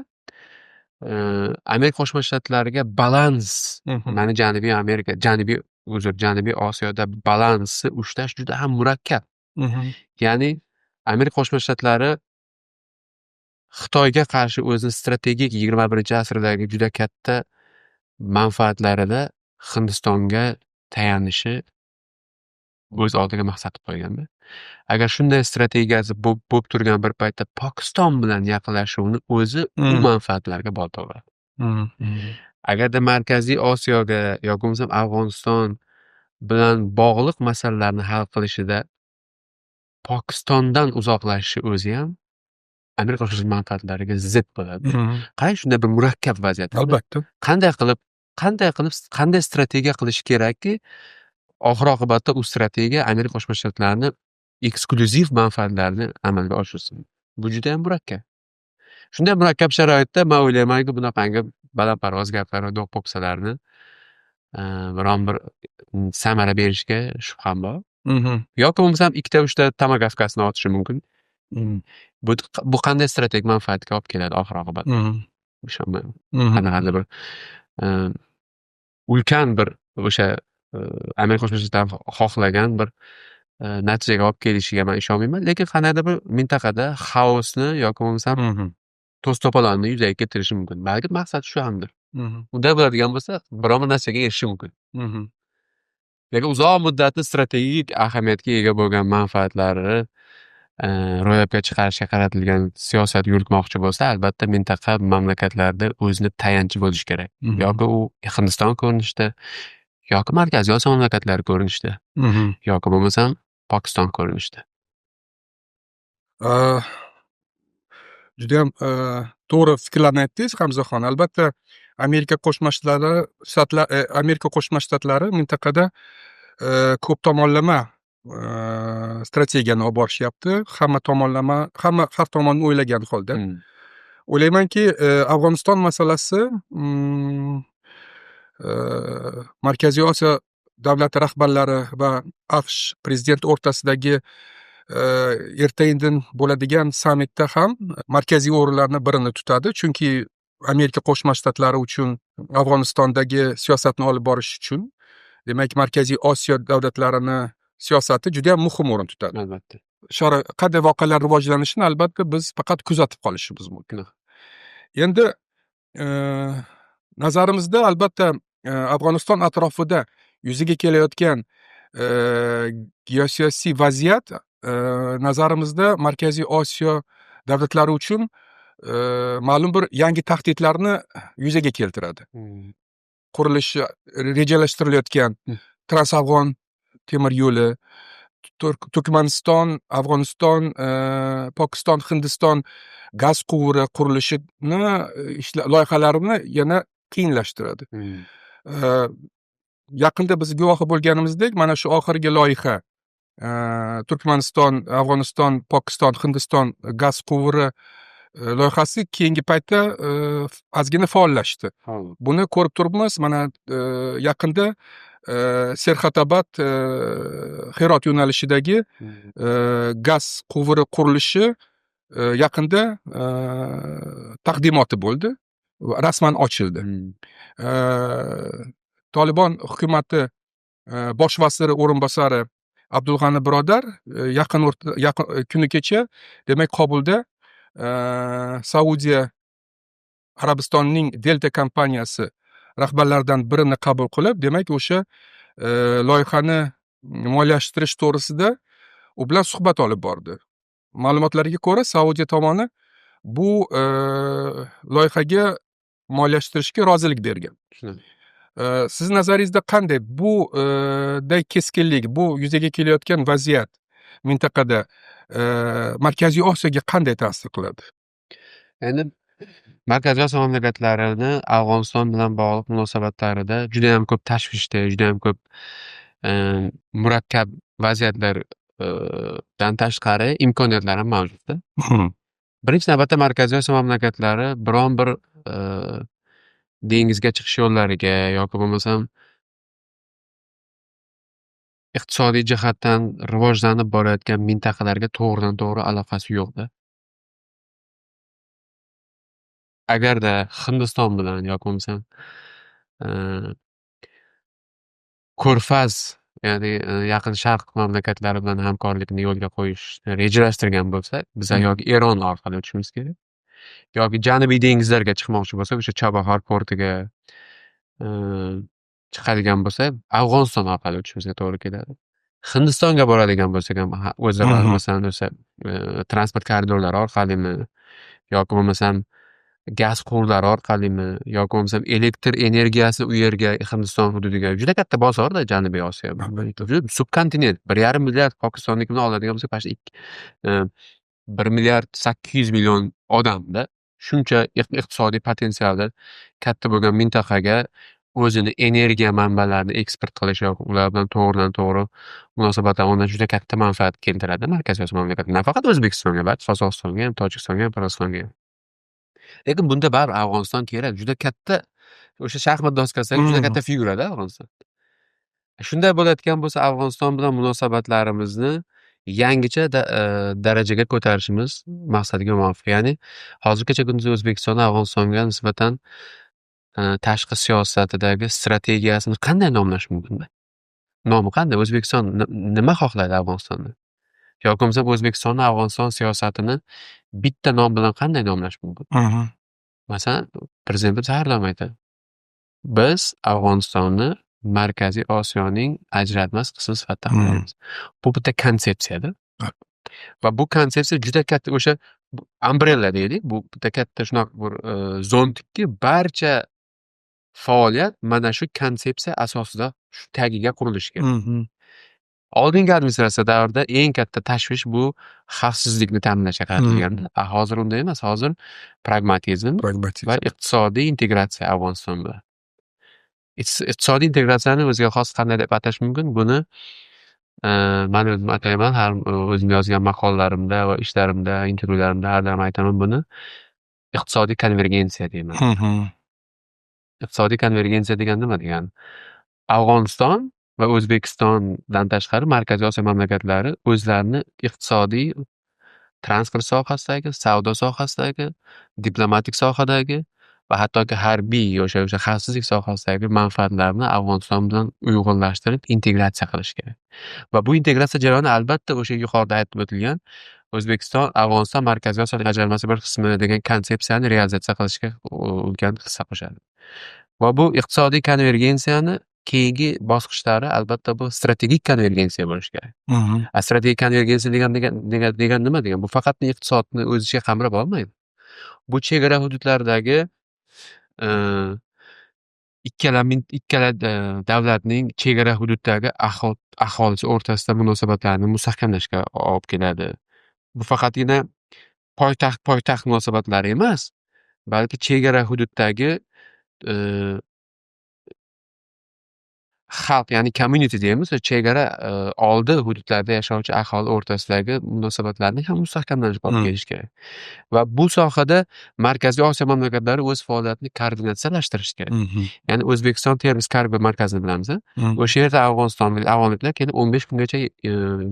Amerika Qo'shma Shtatlariga balans, ya'ni Janubiy Amerika, Janubiy, uzr, Janubiy Osiyoda balansni ushlash juda ham murakkab. Ya'ni Amerika Qo'shma Shtatlari Xitoyga qarshi o'zini strategik 21-asrdagi juda katta manfaatlarida Hindistonga tayanishi o'z oldiga maqsad qilib qo'yganda. Agar shunday strategiyasi bo'lib turgan bir paytda Pokiston bilan yaqinlashuvni o'zi u manfaatlarga bolta uradi. Agarda Markaziy Osiyoga yoki bo'lmasam Afg'oniston bilan bog'liq masalalarni hal qilishida Pokistondan uzoqlashishi o'zi ham Amerika Qo'shma Shtatlari manfaatlariga zid bo'ladi. Qarang, shunday bir murakkab vaziyat. Albatta. Qanday qilib, qanday strategiya qilish kerakki, oxir oqibatda u strategiya Amerika Qo'shma Shtatlarini eksklyuziv manfaatlarini amalga oshirsin? Bu judayam murakkab. Shunday murakkab sharoitda man o'ylaymanki, bunaqangi balandparvoz gaplar va do'q po'pisalarni biron bir samara berishiga shubham bor. Yoki bo'lmasam ikkita uchta tomagavkasini otishi mumkin. Bu qanday strategik manfaatga olib keladi oxir oqibat? Ishonmayman. Qanaqadir bir ulkan bir o'sha Amerika Qo'shma Shtatlari xohlagan bir natijaga olib kelishiga man ishonmayman. Lekin qandaydir bir mintaqada xaosni yoki bo'lmasam to's to'polonni yuzaga keltirishi mumkin. Balki maqsad shu hamdir. Unday bo'ladigan bo'lsa, biron bir narsaga erishishi mumkin. Lekin uzoq muddatli strategik ahamiyatga ega bo'lgan manfaatlarni ro'yobga chiqarishga qaratilgan siyosat yuritmoqchi bo'lsa, albatta, mintaqa mamlakatlarida o'zini tayanchi bo'lishi kerak. Yoki u Hindiston ko'rinishida, yoki Markaziy Osiyo mamlakatlari ko'rinishida, yoki bo'lmasam Pokiston ko'rinishida. Judayam to'g'ri fikrlarni aytdingiz, Hamzaxon. Albatta, Amerika Qo'shma Shtatlari mintaqada ko'p tomonlama strategiyani olib borishyapti, hamma tomonlama, hamma har tomonni o'ylagan holda. O'ylaymanki, Afg'oniston masalasi Markaziy Osiyo davlati rahbarlari va AQSH prezidenti o'rtasidagi erta indin bo'ladigan sammitda ham markaziy o'rinlarni birini tutadi, chunki Amerika Qo'shma Shtatlari uchun Afg'onistondagi siyosatni olib borish uchun, demak, Markaziy Osiyo davlatlarini siyosati judayam muhim o'rin tutadi. Qanday voqealar rivojlanishini, albatta, biz faqat kuzatib qolishimiz mumkin. Endi nazarimizda, albatta, Afg'oniston atrofida yuzaga kelayotgan geosiyosiy vaziyat nazarimizda Markaziy Osiyo davlatlari uchun ma'lum bir yangi tahdidlarni yuzaga keltiradi. Qurilishi rejalashtirilayotgan Transafg'on temir yo'li, Turkmaniston, Afg'oniston, Pokiston, Hindiston gaz quvuri qurilishini loyihalarini yana qiyinlashtiradi. Yaqinda biz guvohi bo'lganimizdek, mana shu oxirgi loyiha, Turkmaniston, Afg'oniston, Pokiston, Hindiston gaz quvuri loyihasi keyingi paytda ozgina faollashdi. Buni ko'rib turibmiz, mana yaqinda Serxatabad, Herot yo'nalishidagi gaz quvuri qurilishi yaqinda taqdimoti bo'ldi va rasman ochildi. Tolibon hukumati bosh vaziri o'rinbosari Abdulg'ani Birodar yaqin kuni kecha, demak, Qobulda Saudiya Arabistonining Delta kompaniyasi rahbarlaridan birini qabul qilib, demak, o'sha loyihani moliyalashtirish to'g'risida u bilan suhbat olib bordi. Ma'lumotlarga ko'ra, Saudiya tomoni bu loyihaga moliyalashtirishga rozilik bergan. Sizni nazaringizda qanday, bu keskinlik, bu yuzaga kelayotgan vaziyat mintaqada Markaziy Osiyoga qanday ta'sir qiladi? Endi Markaziy Osiyo mamlakatlarini Afg'oniston bilan bog'liq munosabatlarida judayam ko'p tashvishda, judayam ko'p murakkab vaziyatlardan tashqari imkoniyatlar ham mavjudda. Birinchi navbatda, Markaziy Osiyo mamlakatlari biron bir dengizga chiqish yo'llariga yoki bo'lmasam iqtisodiy jihatdan rivojlanib borayotgan mintaqalarga to'g'ridan to'g'ri aloqasi yo'qda. Agarda Hindiston bilan yoki bo'lmasam Ko'rfaz, ya'ni Yaqin Sharq mamlakatlari bilan hamkorlikni yo'lga qo'yishni rejalashtirgan bo'lsak, biza yoki Eron orqali o'tishimiz kerak, yoki Janubiy dengizlarga chiqmoqchi bo'lsak, o'sha Chabahar portiga chiqadigan bo'lsak, Afg'oniston orqali o'tishimizga to'g'ri keladi. Hindistonga boradigan bo'lsak ham, o'zaro, masalan, o'sha transport koridorlari orqalimi yoki bo'lmasam gaz quvurlari orqalimi yoki bo'lmasam elektr energiyasi u yerga, Hindiston hududiga, juda katta bozorda Janubiy Osiyo. Subkontinent, 1,5 milliard, Pokistonnikini oladigan bo'lsak, почти 1 milliard 800 million odamda. Shuncha iqtisodiy potensiali katta bo'lgan mintaqaga o'zini energiya manbalarini eksport qilish yoki ular bilan to'g'ridan to'g'ri munosabatlar o'rnatish juda katta manfaat keltiradi Markaziy Osiyo mamlakatiga. Nafaqat O'zbekistonga, balki Qozog'istonga ham, Tojikistonga ham, Qirg'izistonga ham. Lekin bunda baribir Afg'oniston kerak. Juda katta o'sha shaxmat doskasidagi juda katta figurada Afg'oniston. Shunday bo'layotgan bo'lsa, Afg'oniston bilan munosabatlarimizni yangicha darajaga ko'tarishimiz maqsadga muvofiq. Ya'ni hozirgacha kunduz O'zbekiston Afg'onistonga nisbatan tashqi siyosatidagi strategiyasini qanday nomlash mumkin? Nomi qanday? O'zbekiston nima xohlaydi Afg'onistondan? Yoki bo'lmasam O'zbekistonni Afg'oniston siyosatini bitta nom bilan qanday nomlash mumkin? Masalan, prezidentimiz har doim aytadi: "Biz Afg'onistonni Markaziy Osiyoning ajralmas qismi sifatida qaraymiz." Bu bitta konsepsiyada. Va bu konsepsiya juda katta o'sha umbrella deylik. Bu bitta katta shunaqa bir zontiki, barcha faoliyat mana shu konsepsiya asosida, shu tagiga qurilishi kerak. Oldingi administratsiya davrida eng katta tashvish bu xavfsizlikni ta'minlashga qaratilgandi. Hozir unday emas. Hozir pragmatizm va iqtisodiy integratsiya Afg'oniston bilan. Iqtisodiy integratsiyani o'ziga xos qanday deb atash mumkin? Buni Man o'zim atayman, har o'zim yozgan maqolalarimda va ishlarimda, intervyularimda har doim aytaman buni. Iqtisodiy konvergensiya deyman. Iqtisodiy konvergensiya degani nima degani? Afg'oniston va O'zbekistondan tashqari Markaziy Osiyo mamlakatlari o'zlarini iqtisodiy, transport sohasidagi, savdo sohasidagi, diplomatik sohadagi va hattoki harbiy o'sha xavfsizlik sohasidagi manfaatlarini Afg'oniston bilan uyg'unlashtirib, integratsiya qilish kerak. Va bu integratsiya jarayoni, albatta, o'sha yuqorida aytib o'tilgan O'zbekiston, Afg'oniston Markaziy Osiyoning ajralmas bir qismi degan konsepsiyani realizatsiya qilishga ulkan hissa qo'shadi. Va bu iqtisodiy konvergensiyani keyingi bosqichlari, albatta, bu strategik konvergensiya bo'lishi kerak. A strategik konvergensiya degan nima degan? Bu faqatgina iqtisodni o'z ichiga qamrab olmaydi. Bu chegara hududlaridagi ikkala davlatning chegara hududdagi aholisi o'rtasida munosabatlarni mustahkamlashga olib keladi. Bu faqatgina poytaxt poytaxt munosabatlari emas, balki chegara hududdagi xalq, ya'ni community deymiz, chegara oldi hududlarda yashovchi aholi o'rtasidagi munosabatlarni ham mustahkamlanishga olib kelishi kerak. Va bu sohada Markaziy Osiyo mamlakatlari o'z faoliyatini koordinatsiyalashtirishi kerak. Ya'ni O'zbekiston Termiz kargo markazini bilamiz. O'sha yerda afg'onistonlik, afg'onliklar kelib, 15 kungacha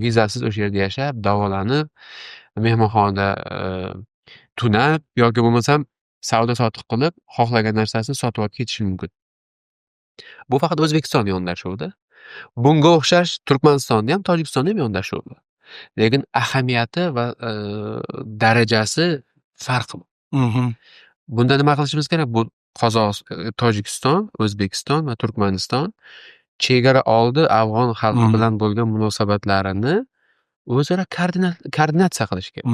vizasiz o'sha yerda yashab, davolanib, mehmonxonada tunab yoki bo'lmasam savdo sotiq qilib, xohlagan narsasini sotib olib ketishi mumkin. Bu faqat O'zbekiston yondashuvida. Bunga o'xshash Turkmanistonni ham, Tojikistonni ham yondashuvi bor. Lekin ahamiyati va darajasi farqli. Bunda nima qilishimiz kerak? Bu Tojikiston, O'zbekiston va Turkmaniston chegara oldi afg'on xalqi bilan bo'lgan munosabatlarini o'zaro koordinatsiya qilish kerak.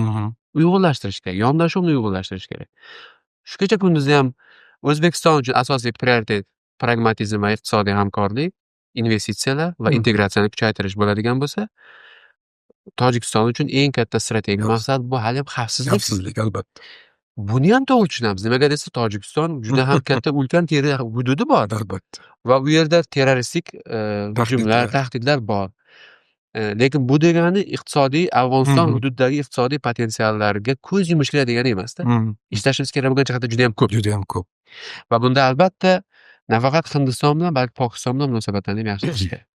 Uyg'unlashtirish kerak, yondashuvni uyg'unlashtirish kerak. Shu kecha kunduzda ham O'zbekiston uchun asosiy prioritet pragmatizm va iqtisodiy hamkorlik, investitsiyalar va integratsiyani kuchaytirish bo'ladigan bo'lsa, Tojikiston uchun eng katta strategik maqsad bu haliyam xavfsizlik. Xavfsizlik, albatta. Buni ham to'g'ri tushunamiz. Nimaga desa, Tojikiston juda ham katta, ulkan hududi bor. Va u yerda terroristik hujumlar, tahdidlar bor. Lekin bu degani iqtisodiy Afg'oniston hududidagi iqtisodiy potensiallarga ko'z yumish kerak degani emasda. Ishlashimiz kerak bo'lgan jihatlar juda ham ko'p. Juda ham ko'p. Va bunda, albatta, nafaqat Hindiston bilan, balki Pokiston bilan munosabatlarni ham yaxshilash kerak.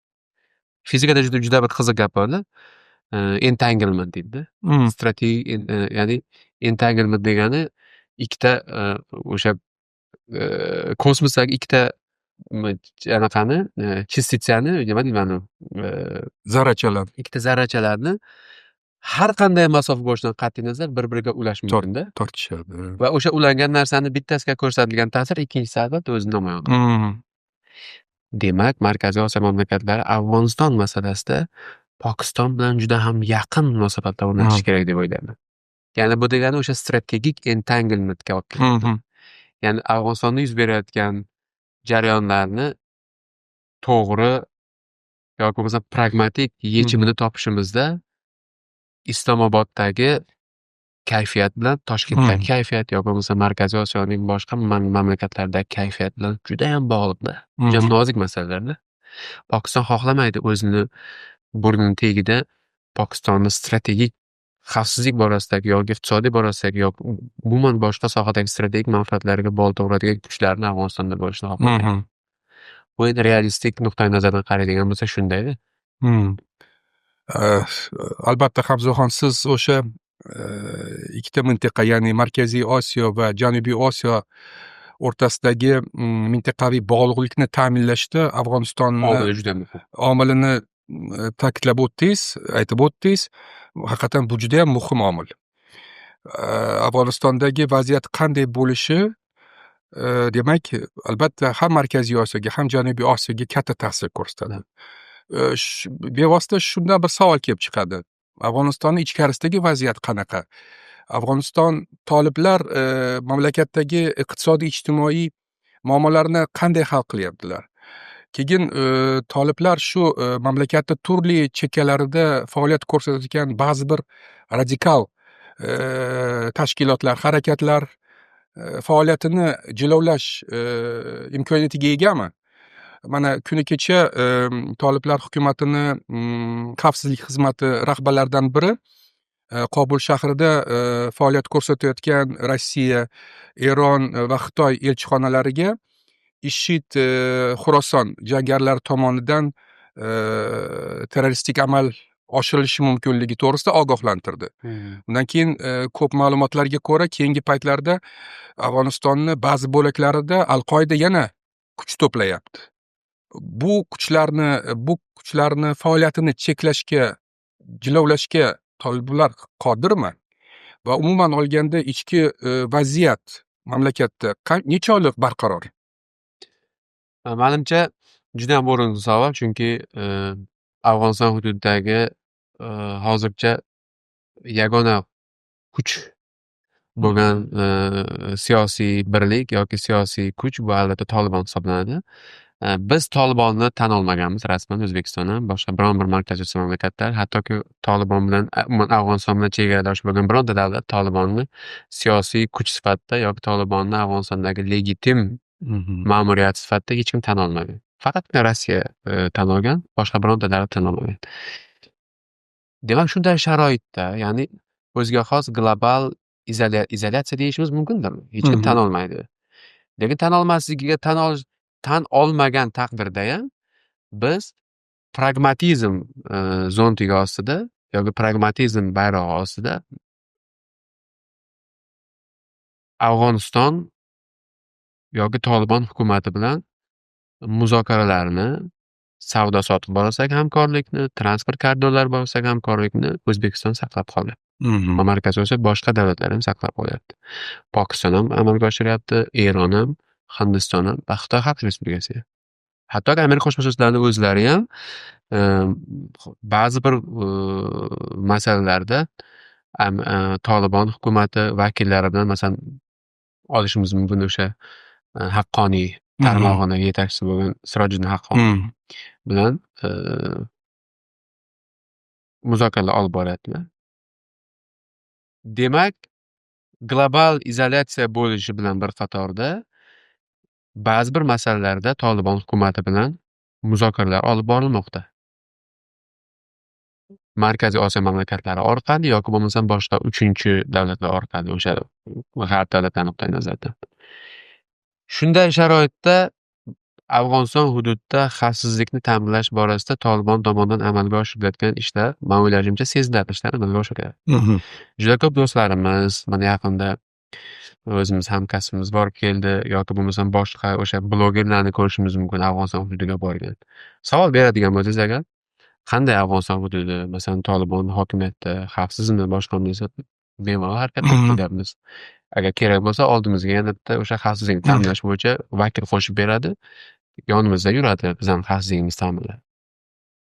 Fizikada juda juda bir qiziq gap borda. Entanglement deydi. Strategik, ya'ni entanglement degani ikkita o'sha kosmosdagi ikkita anaqani, частица ni, nima deyman, Zarrachalar. ikkita zarrachalarni har qanday masofa bo'lishidan qat'iy nazar bir biriga ulash mumkinda. Tortishadi. Va o'sha ulangan narsani bittasiga ko'rsatilgan ta'sir ikkinchisi, albatta, o'zini namoyon qiladi. Demak, Markaziy Osiyo mamlakatlari Afg'oniston masalasida Pokiston bilan juda ham yaqin munosabatlar o'rnatish kerak deb o'ylayman. Ya'ni bu degani o'sha strategik entanglementga olib keladi. Ya'ni Afg'onistonda yuz berayotgan jarayonlarni to'g'ri yoki bo'lmasam pragmatik yechimini topishimizda Islomoboddagi kayfiyat bilan Toshkentdagi kayfiyat yoki bo'lmasa Markaziy Osiyoning boshqa mamlakatlaridagi kayfiyat bilan judayam bog'liqda. Judayam nozik masalalarda. Pokiston xohlamaydi o'zini burnini tagida Pokistonni strategik xavfsizlik borasidagi yoki iqtisodiy borasidagi yoki umuman boshqa sohadagi strategik manfaatlariga bolta uradigan kuchlarni Afg'onistonda bo'lishini xohlamaydi. Bu endi realistik nuqtai nazardan qaraydigan bo'lsak, shundayda. Albatta, Hamzaxon, siz o'sha ikkita mintaqa, ya'ni Markaziy Osiyo va Janubiy Osiyo o'rtasidagi mintaqaviy bog'liqlikni ta'minlashda Afg'onistonni omili juda muhim. Omilini ta'kidlab o'tdingiz, aytib o'tdingiz. Haqiqatan bu judayam muhim omil. Afg'onistondagi vaziyat qanday bo'lishi, demak, albatta, ham Markaziy Osiyoga, ham Janubiy Osiyoga katta ta'sir ko'rsatadi. Bevosita shundan bir savol kelib chiqadi. Afg'onistonni ichkarisidagi vaziyat qanaqa? Afg'oniston toliblar mamlakatdagi iqtisodiy, ijtimoiy muammolarni qanday hal qilyaptilar? Keyin toliblar shu mamlakatni turli chekkalarida faoliyat ko'rsatayotgan ba'zi bir radikal tashkilotlar, harakatlar faoliyatini jilovlash imkoniyatiga egami? Mana kuni kecha toliblar hukumatini xavfsizlik xizmati rahbarlaridan biri Qobul shahrida faoliyat ko'rsatayotgan Rossiya, Eron va Xitoy elchixonalariga IShID Xuroson jangarilari tomonidan terroristik amal oshirilishi mumkinligi to'g'risida ogohlantirdi. Undan keyin ko'p ma'lumotlarga ko'ra, keyingi paytlarda Afg'onistonni ba'zi bo'laklarida Al-Qoida yana kuch to'playapti. Bu kuchlarni faoliyatini cheklashga, jilovlashga toliblar qodirmi? Va umuman olganda ichki vaziyat mamlakatda nechog'liq barqaror? Manimcha, judayam o'rinli savol, chunki Afg'oniston hududidagi hozircha yagona kuch bo'lgan siyosiy birlik yoki siyosiy kuch bu, albatta, Tolibon hisoblanadi. Biz Tolibonni tan olmaganmiz rasman, O'zbekiston ham, boshqa biron bir Markaziy Osiyo mamlakatlari, hattoki Tolibon bilan, umuman Afg'oniston bilan chegaradosh bo'lgan bironta davlat Tolibonni siyosiy kuch sifatida yoki Tolibonni Afg'onistondagi legitim ma'muriyat sifatida hech kim tan olmagan. Faqatgina Rossiya tan olgan, boshqa bironta davlat tan olmagan. Demak, shunday sharoitda, ya'ni o'ziga xos global izolyatsiya deyishimiz mumkindir. Hech kim tan olmaydi. Lekin tan olmasligiga, tan olmagan taqdirdayam biz pragmatizm zontigi ostida yoki pragmatizm bayrog'i ostida Afg'oniston yoki Tolibon hukumati bilan muzokaralarni, savdo sotiq borasidagi hamkorlikni, transport koridorlari borasidagi hamkorlikni O'zbekiston saqlab qolyapti. Va Markaziy Osiyo boshqa davlatlari ham saqlab qolyapti. Pokiston ham amalga oshiryapti, Eron ham, Hindiston ham va Xitoy Xalq Respublikasi ham. Hattoki Amerika Qo'shma Shtatlarini o'zlari ham ba'zi bir masalalarda Tolibon hukumati vakillari bilan, masalan, olishimiz mumkin o'sha Haqqoniy tarmog'ini yetakchisi bo'lgan Sirojiddin Haqqoniy bilan muzokaralar olib boryaptilar. Demak, global izolyatsiya bo'lishi bilan bir qatorda ba'zi bir masalalarda Tolibon hukumati bilan muzokaralar olib borilmoqda. Markaziy Osiyo mamlakatlari orqali yoki bo'lmasam boshqa uchinchi davlatlar orqali, o'sha g'arb davlatlari nuqtai nazaridan. Shunday sharoitda Afg'oniston hududida xavfsizlikni ta'minlash borasida Tolibon tomonidan amalga oshirilayotgan ishlar, man o'ylashimcha, sezilarli ishlar amalga oshirilyapti. Juda ko'p do'stlarimiz, mana yaqinda o'zimiz hamkasbimiz borib keldi yoki bo'lmasam boshqa o'sha blogerlarni ko'rishimiz mumkin Afg'oniston hududiga borgan. Savol beradigan bo'lsangiz agar, qanday Afg'oniston hududi, masalan, Tolibon hokimiyatda, xavfsizmi, boshqami desa, bemalol harakat qilib kelyapmiz. Agar kerak bo'lsa, oldimizga yana bitta o'sha xavfsizlikni ta'minlash bo'yicha vakil qo'shib beradi. Yonimizda yuradi, bizani xavfsizligimizni ta'minlab.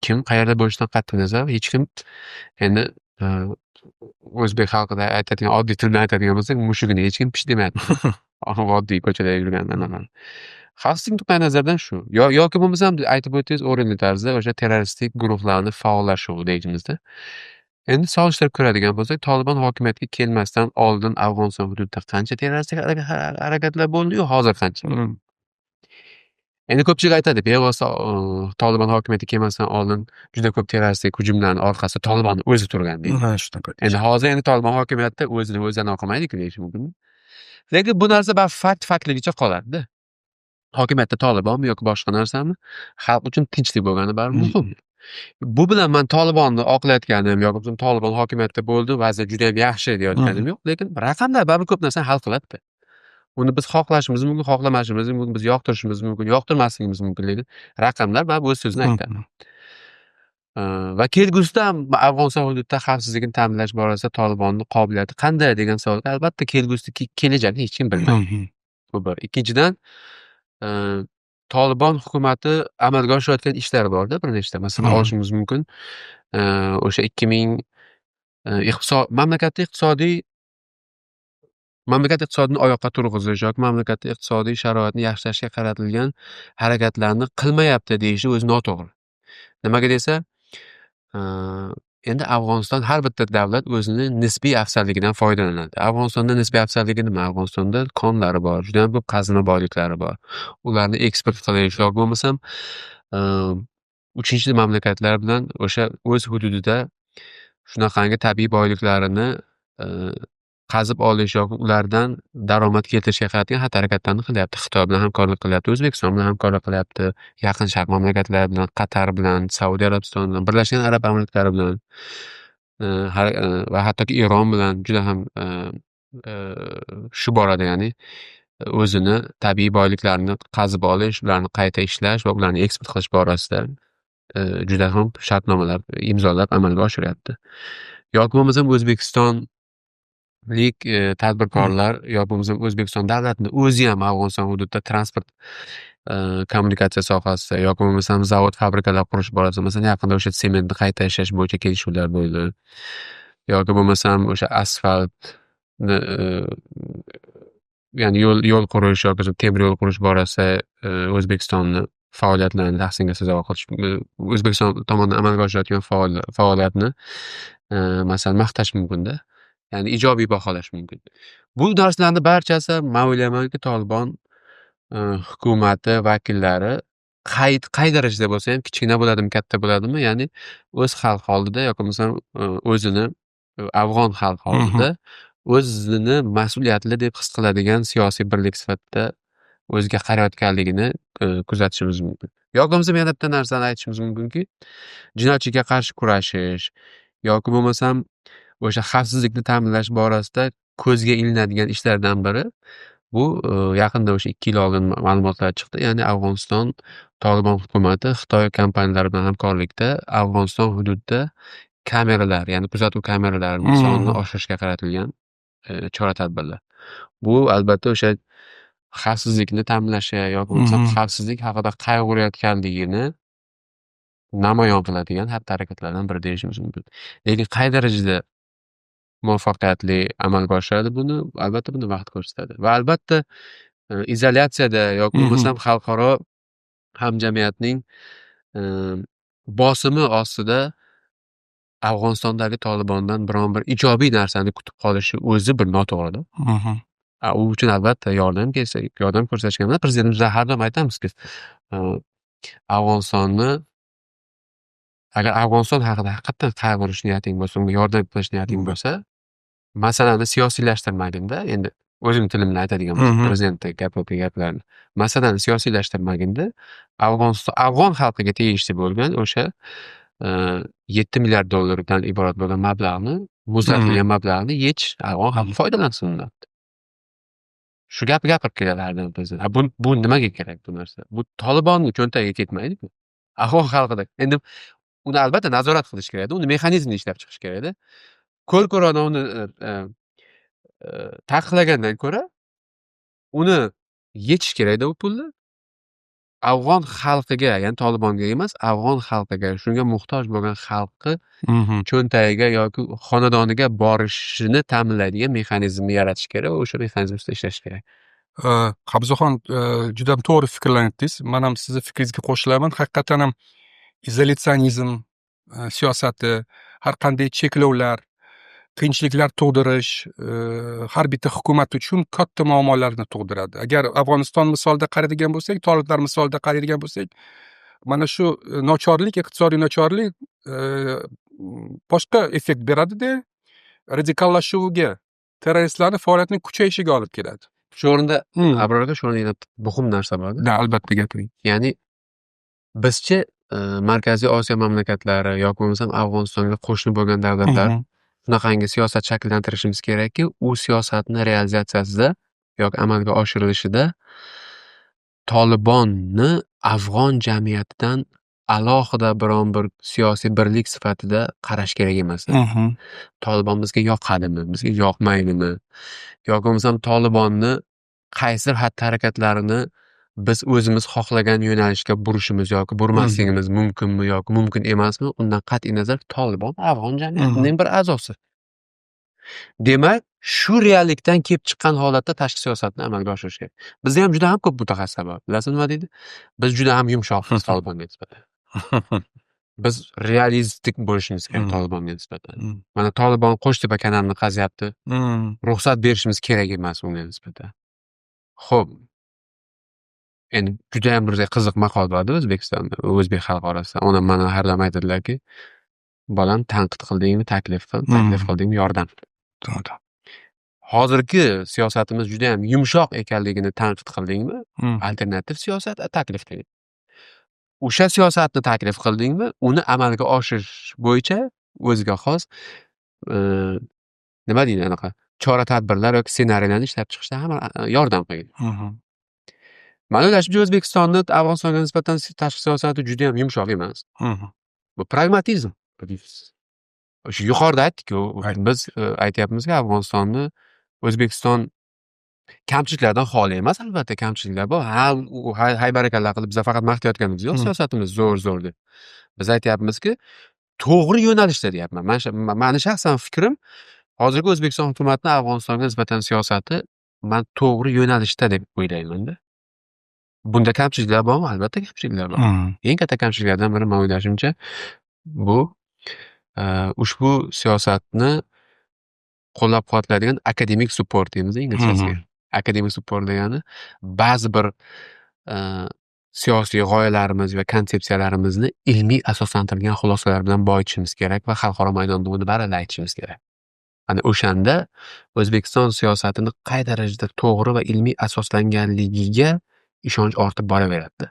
Kim qayerda bo'lishidan qat'iy nazar, hech kim endi o'zbek xalqida aytadigan oddiy til bilan aytadigan bo'lsak, mushugini hech kim pish demayapti. Oddiy ko'chada yurgan anaqa. Xavfsizlik nuqtai nazaridan shu. Yoki bo'lmasam, aytib o'tdingiz o'rinli tarzda, o'sha terroristik guruhlarni faollashuvi deyishimizda. Endi solishtirib ko'radigan bo'lsak, Tolibon hokimiyatga kelmasdan oldin Afg'oniston hududida qancha terroristik harakatlar bo'ldi-yu, hozir qancha? Endi ko'pchilik aytadi, bevosita Tolibon hokimiyatga kelmasdan oldin juda ko'p terroristik hujumlarni orqasida Tolibonni o'zi turgan deydi. Ha, shunaqa. Endi hozir endi Tolibon hokimiyatda, o'zini o'zi anaqa qilmaydi-ku deyish mumkin. Lekin bu narsa baribir fakt faktligicha qoladi-da. Hokimiyatda Tolibonmi yoki boshqa narsami, xalq uchun tinchlik bo'lgani baribir muhim. Bu bilan man Tolibonni oqlayotganim yoki bo'lmasam Tolibon hokimiyatda bo'ldi, vaziyat judayam yaxshi deyotganim yo'q, lekin raqamlar baribir ko'p narsani hal qiladi. Uni biz xohlashimiz mumkin, xohlamashimiz mumkin, biz yoqtirishimiz mumkin, yoqtirmasligimiz mumkin, lekin raqamlar baribir o'z so'zini aytadi. Va kelgusida ham Afg'oniston hududida xavfsizlikni ta'minlash borasida Tolibonni qobiliyati qanday degan savolga, albatta, kelgusida, kelajakni hech kim bilmaydi. Bu bir. Ikkinchidan, Tolibon hukumati amalga oshirayotgan ishlar borda bir nechta. Masalan, olishimiz mumkin, o'sha 2000 iqtisod mamlakatda iqtisodiy, mamlakat iqtisodini oyoqqa turg'izish yoki mamlakatda iqtisodiy sharoitni yaxshilashga qaratilgan harakatlarni qilmayapti deyishi o'zi noto'g'ri. Nimaga desa, Endi Afg'oniston, har bitta davlat o'zini nisbiy afzalligidan foydalanadi. Afg'onistonda nisbiy afzalligi nima? Afg'onistonda konlari bor, judayam ko'p qazilma boyliklari bor. Ularni eksport qilish yoki bo'lmasam uchinchi mamlakatlar bilan o'sha o'z hududida shunaqangi tabiiy boyliklarini qazib olish yoki ulardan daromad keltirishga qaratilgan xatti-harakatlarni qilyapti. Xitoy bilan hamkorlik qilyapti, O'zbekiston bilan hamkorlik qilyapti, Yaqin Sharq mamlakatlari bilan, Qatar bilan, Saudiya Arabistoni bilan, Birlashgan Arab Amirliklari bilan va hattoki Eron bilan juda ham shu borada, ya'ni o'zini tabiiy boyliklarini qazib olish, ularni qayta ishlash va ularni eksport qilish borasida juda ham shartnomalar imzolab amalga oshiryapti. Yoki bo'lmasam o'zbekistonlik tadbirkorlar yoki bo'lmasam O'zbekiston davlatini o'zi ham Afg'oniston hududida transport, kommunikatsiya sohasida yoki bo'lmasam zavod, fabrikalar qurish borasida, masalan, yaqinda o'sha sementni qayta ishlash bo'yicha kelishuvlar bo'ldi. Yoki bo'lmasam o'sha asfaltni, ya'ni yo'l qurish yoki temir yo'l qurish borasida O'zbekistonni faoliyatlarini tahsinga sazovor qilish, O'zbekiston tomonidan amalga oshirilayotgan faoliyatni, masalan, maqtash mumkinda. Ya'ni ijobiy baholash mumkin. Bu narsalarni barchasi, man o'ylaymanki, Tolibon hukumati vakillari qay darajada bo'lsa ham, kichkina bo'ladimi, katta bo'ladimi, ya'ni o'z xalqi oldida yoki bo'lmasam o'zini afg'on xalqi oldida o'zini mas'uliyatli deb his qiladigan siyosiy birlik sifatida o'ziga qarayotganligini kuzatishimiz mumkin. Yoki bo'lmasam yana bitta narsani aytishimiz mumkinki, jinoyatchilikka qarshi kurashish yoki bo'lmasam o'sha xavfsizlikni ta'minlash borasida ko'zga ilinadigan ishlardan biri bu yaqinda, o'sha 2 yil oldin ma'lumotlar chiqdi. Ya'ni Afg'oniston Tolibon hukumati Xitoy kompaniyalari bilan hamkorlikda Afg'oniston hududida kameralar, ya'ni kuzatuv kameralarini sonini oshirishga qaratilgan chora tadbirlar. Bu albatta o'sha xavfsizlikni ta'minlashga yoki bo'lmasam xavfsizlik haqida qayg'urayotganligini namoyon qiladigan xatti harakatlardan biri deyishimiz mumkin. Lekin qay darajada muvaffaqiyatli amalga oshiradi buni, albatta, buni vaqt ko'rsatadi. Va albatta izolyatsiyada yoki bo'lmasam xalqaro hamjamiyatning bosimi ostida Afg'onistondagi Tolibondan biron bir ijobiy narsani kutib qolishi o'zi bir noto'g'rida. U uchun albatta yordam kelsa, yordam ko'rsatishga prezidentimiz har doim aytamizki, Afg'onistonni, agar Afg'oniston haqida haqiqatdan qayg'urish niyating bo'lsa, unga yordam qilish niyating bo'lsa, masalani siyosiylashtirmaginda, endi o'zim tilim bilan aytadigan bo'lsam, prezidentni gapirgan gaplarni, masalani siyosiylashtirmaginda, Afg'oniston, afg'on xalqiga tegishli bo'lgan o'sha 7 milliard dollardan iborat bo'lgan mablag'ni, muzlatilgan mablag'ni yech, afg'on xalqi foydalansin undan. Shu gapni gapirib keladi har doim prezident. Bu nimaga kerak bu narsa? Bu Tolibonni cho'ntagiga ketmaydiku. Afg'on xalqida. Endi uni albatta nazorat qilish kerakda, uni mexanizmini ishlab chiqish kerakda. Ko'r ko'rona uni taqiqlagandan ko'ra uni yechish kerakda u pulni. Afg'on xalqiga, ya'ni Tolibonga emas, afg'on xalqiga, shunga muhtoj bo'lgan xalqni cho'ntagiga yoki xonadoniga borishini ta'minlaydigan mexanizmni yaratish kerak va o'sha mexanizm ustida ishlash kerak. Qabzoxon, juda to'g'ri fikrlarni aytdingiz. Man ham sizni fikringizga qo'shilaman. Haqiqatdan ham izolятsionizm siyosati, har qanday cheklovlar, qiyinchiliklar tug'dirish har bitta hukumat uchun katta muammolarni tug'diradi. Agar Afg'oniston misolida qaraydigan bo'lsak, toliblar misolida qaraydigan bo'lsak, mana shu nochorlik, iqtisodiy nochorlik boshqa effekt beradida, radikallashuviga, terroristlarni faoliyatini kuchayishiga olib keladi. Shu o'rinda, Abror aka, shu o'rinda yana bitta muhim narsa borda. Да, albatta, gapiring. Ya'ni bizchi, Markaziy Osiyo mamlakatlari yoki bo'lmasam Afg'onistonga qo'shni bo'lgan davlatlar shunaqangi siyosat shakllantirishimiz kerakki, u siyosatni realizatsiyasida yoki amalga oshirilishida Tolibonni afg'on jamiyatidan alohida biron bir siyosiy birlik sifatida qarash kerak emas. Tolibon bizga yoqadimi, bizga yoqmaydimi yoki bo'lmasam Tolibonni qaysidir xatti harakatlarini biz o'zimiz xohlagan yo'nalishga burishimiz yoki burmasligimiz mumkinmi yoki mumkin emasmi, undan qat'iy nazar Tolibon afg'on jamiyatining bir a'zosi. Demak, shu reallikdan kelib chiqqan holatda tashqi siyosatni amalga oshirish kerak. Bizda ham juda ham ko'p mutaxassislar bor. Bilasizmi, nima deydi? Biz juda ham yumshoqmiz Tolibonga nisbatan. Biz realistik bo'lishimiz kerak Tolibonga nisbatan. Mana Tolibon Qo'shtepa kanalini qazyapti. Ruxsat berishimiz kerak emas unga nisbatan. Xo'p. Endi judayam bir qiziq maqol borda O'zbekistonda, o'zbek xalqi orasida. Onam mana har doim aytadilarki, bolam, tanqid qildingmi, taklif qil, taklif qildingmi, yordam qil. Hozirgi siyosatimiz judayam yumshoq ekanligini tanqid qildingmi, alternativ siyosat taklif qil. O'sha siyosatni taklif qildingmi, uni amalga oshirish bo'yicha o'ziga xos, nima deydi, anaqa chora tadbirlar yoki ssenariylarni ishlab chiqishda ham yordam qilgin. Mani o'ylashimcha, O'zbekistonni Afg'onistonga nisbatan tashqi siyosati judayam yumshoq emas. Bu pragmatizm. O'sha yuqorida aytdik-ku, biz aytyapmizki, Afg'onistonni O'zbekiston kamchiliklardan xoli emas, albatta kamchiliklar bor. Ha, u haybarakalla qilib biza faqat maqtayotganimiz yo'q, siyosatimiz zo'r, zo'r deb. Biz aytyapmizki, to'g'ri yo'nalishda deyapman. Mani shaxsan fikrim, hozirgi O'zbekiston hukumatini Afg'onistonga nisbatan siyosati man to'g'ri yo'nalishda deb o'ylaymanda. Bunda kamchiliklar bormi? Albatta kamchiliklar bor. Eng katta kamchiliklardan biri, man o'ylashimcha, bu ushbu siyosatni qo'llab-quvvatlaydigan academic support deymiz inglizchasiga. Academic support degani ba'zi bir siyosiy g'oyalarimiz va konsepsiyalarimizni ilmiy asoslantirilgan xulosalar bilan boyitishimiz kerak va xalqaro maydonda uni baralla aytishimiz kerak. Ana o'shanda O'zbekiston siyosatini qay darajada to'g'ri va ilmiy asoslanganligiga ishonch ortib boraveradida.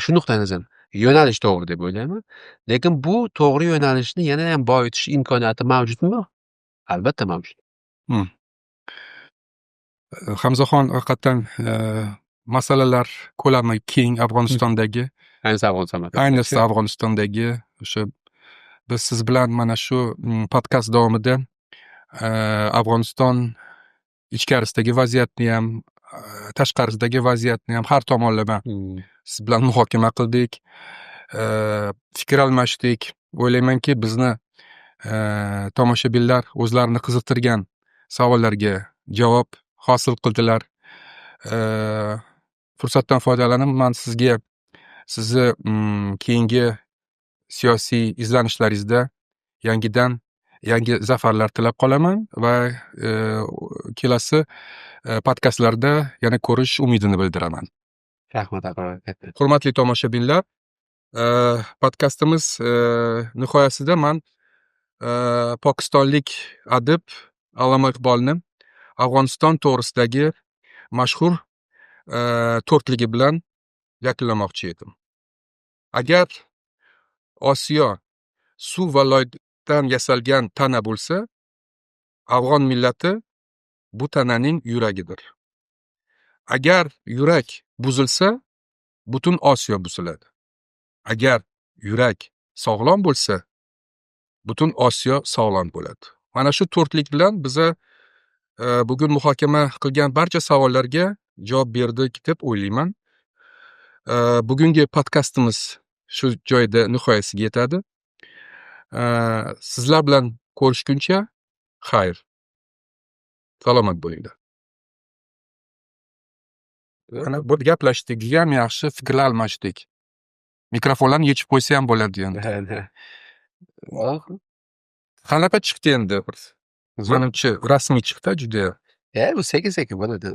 Shu nuqtai nazardan yo'nalish to'g'ri deb o'ylayman. Lekin bu to'g'ri yo'nalishni yanayam boyitish imkoniyati mavjudmi? Albatta mavjud. Hamzaxon, haqiqatdan masalalar ko'lami keng Afg'onistondagi. Ayniqsa Afg'oniston. Ayniqsa Afg'onistondagi. O'sha biz siz bilan mana shu podkast davomida Afg'oniston ichkarisidagi vaziyatni ham, tashqarisidagi vaziyatni ham har tomonlama siz bilan muhokama qildik, fikr almashdik. O'ylaymanki, bizni tomoshabinlar o'zlarini qiziqtirgan savollarga javob hosil qildilar. Fursatdan foydalanib, man sizga sizni keyingi siyosiy izlanishlaringizda yangidan yangi zafarlar tilab qolaman va kelasi podkastlarda yana ko'rish umidini bildiraman. Rahmat, aka. Hurmatli tomoshabinlar, podkastimiz nihoyasida man pokistonlik adib Alloma Iqbolni Afg'oniston to'g'risidagi mashhur to'rtligi bilan yakunlamoqchi edim. Agar Osiyo suv va loydan yasalgan tana bo'lsa, afg'on millati bu tananing yuragidir. Agar yurak buzilsa, butun Osiyo buziladi. Agar yurak sog'lom bo'lsa, butun Osiyo sog'lom bo'ladi. Mana shu to'rtlik bilan biza bugun muhokama qilgan barcha savollarga javob berdik deb o'ylayman. Bugungi podkastimiz shu joyda nihoyasiga yetadi. Sizlar bilan ko'rishguncha xayr. Salomat bo'linglar. Mana bu gaplashdik, judayam yaxshi fikrlar almashdik. Mikrofonlarni yechib qo'ysa ham bo'ladi endi. Qanaqa chiqdi endi? Manimcha, rasmiy chiqdi juda. Bu sekin sekin bo'ladi.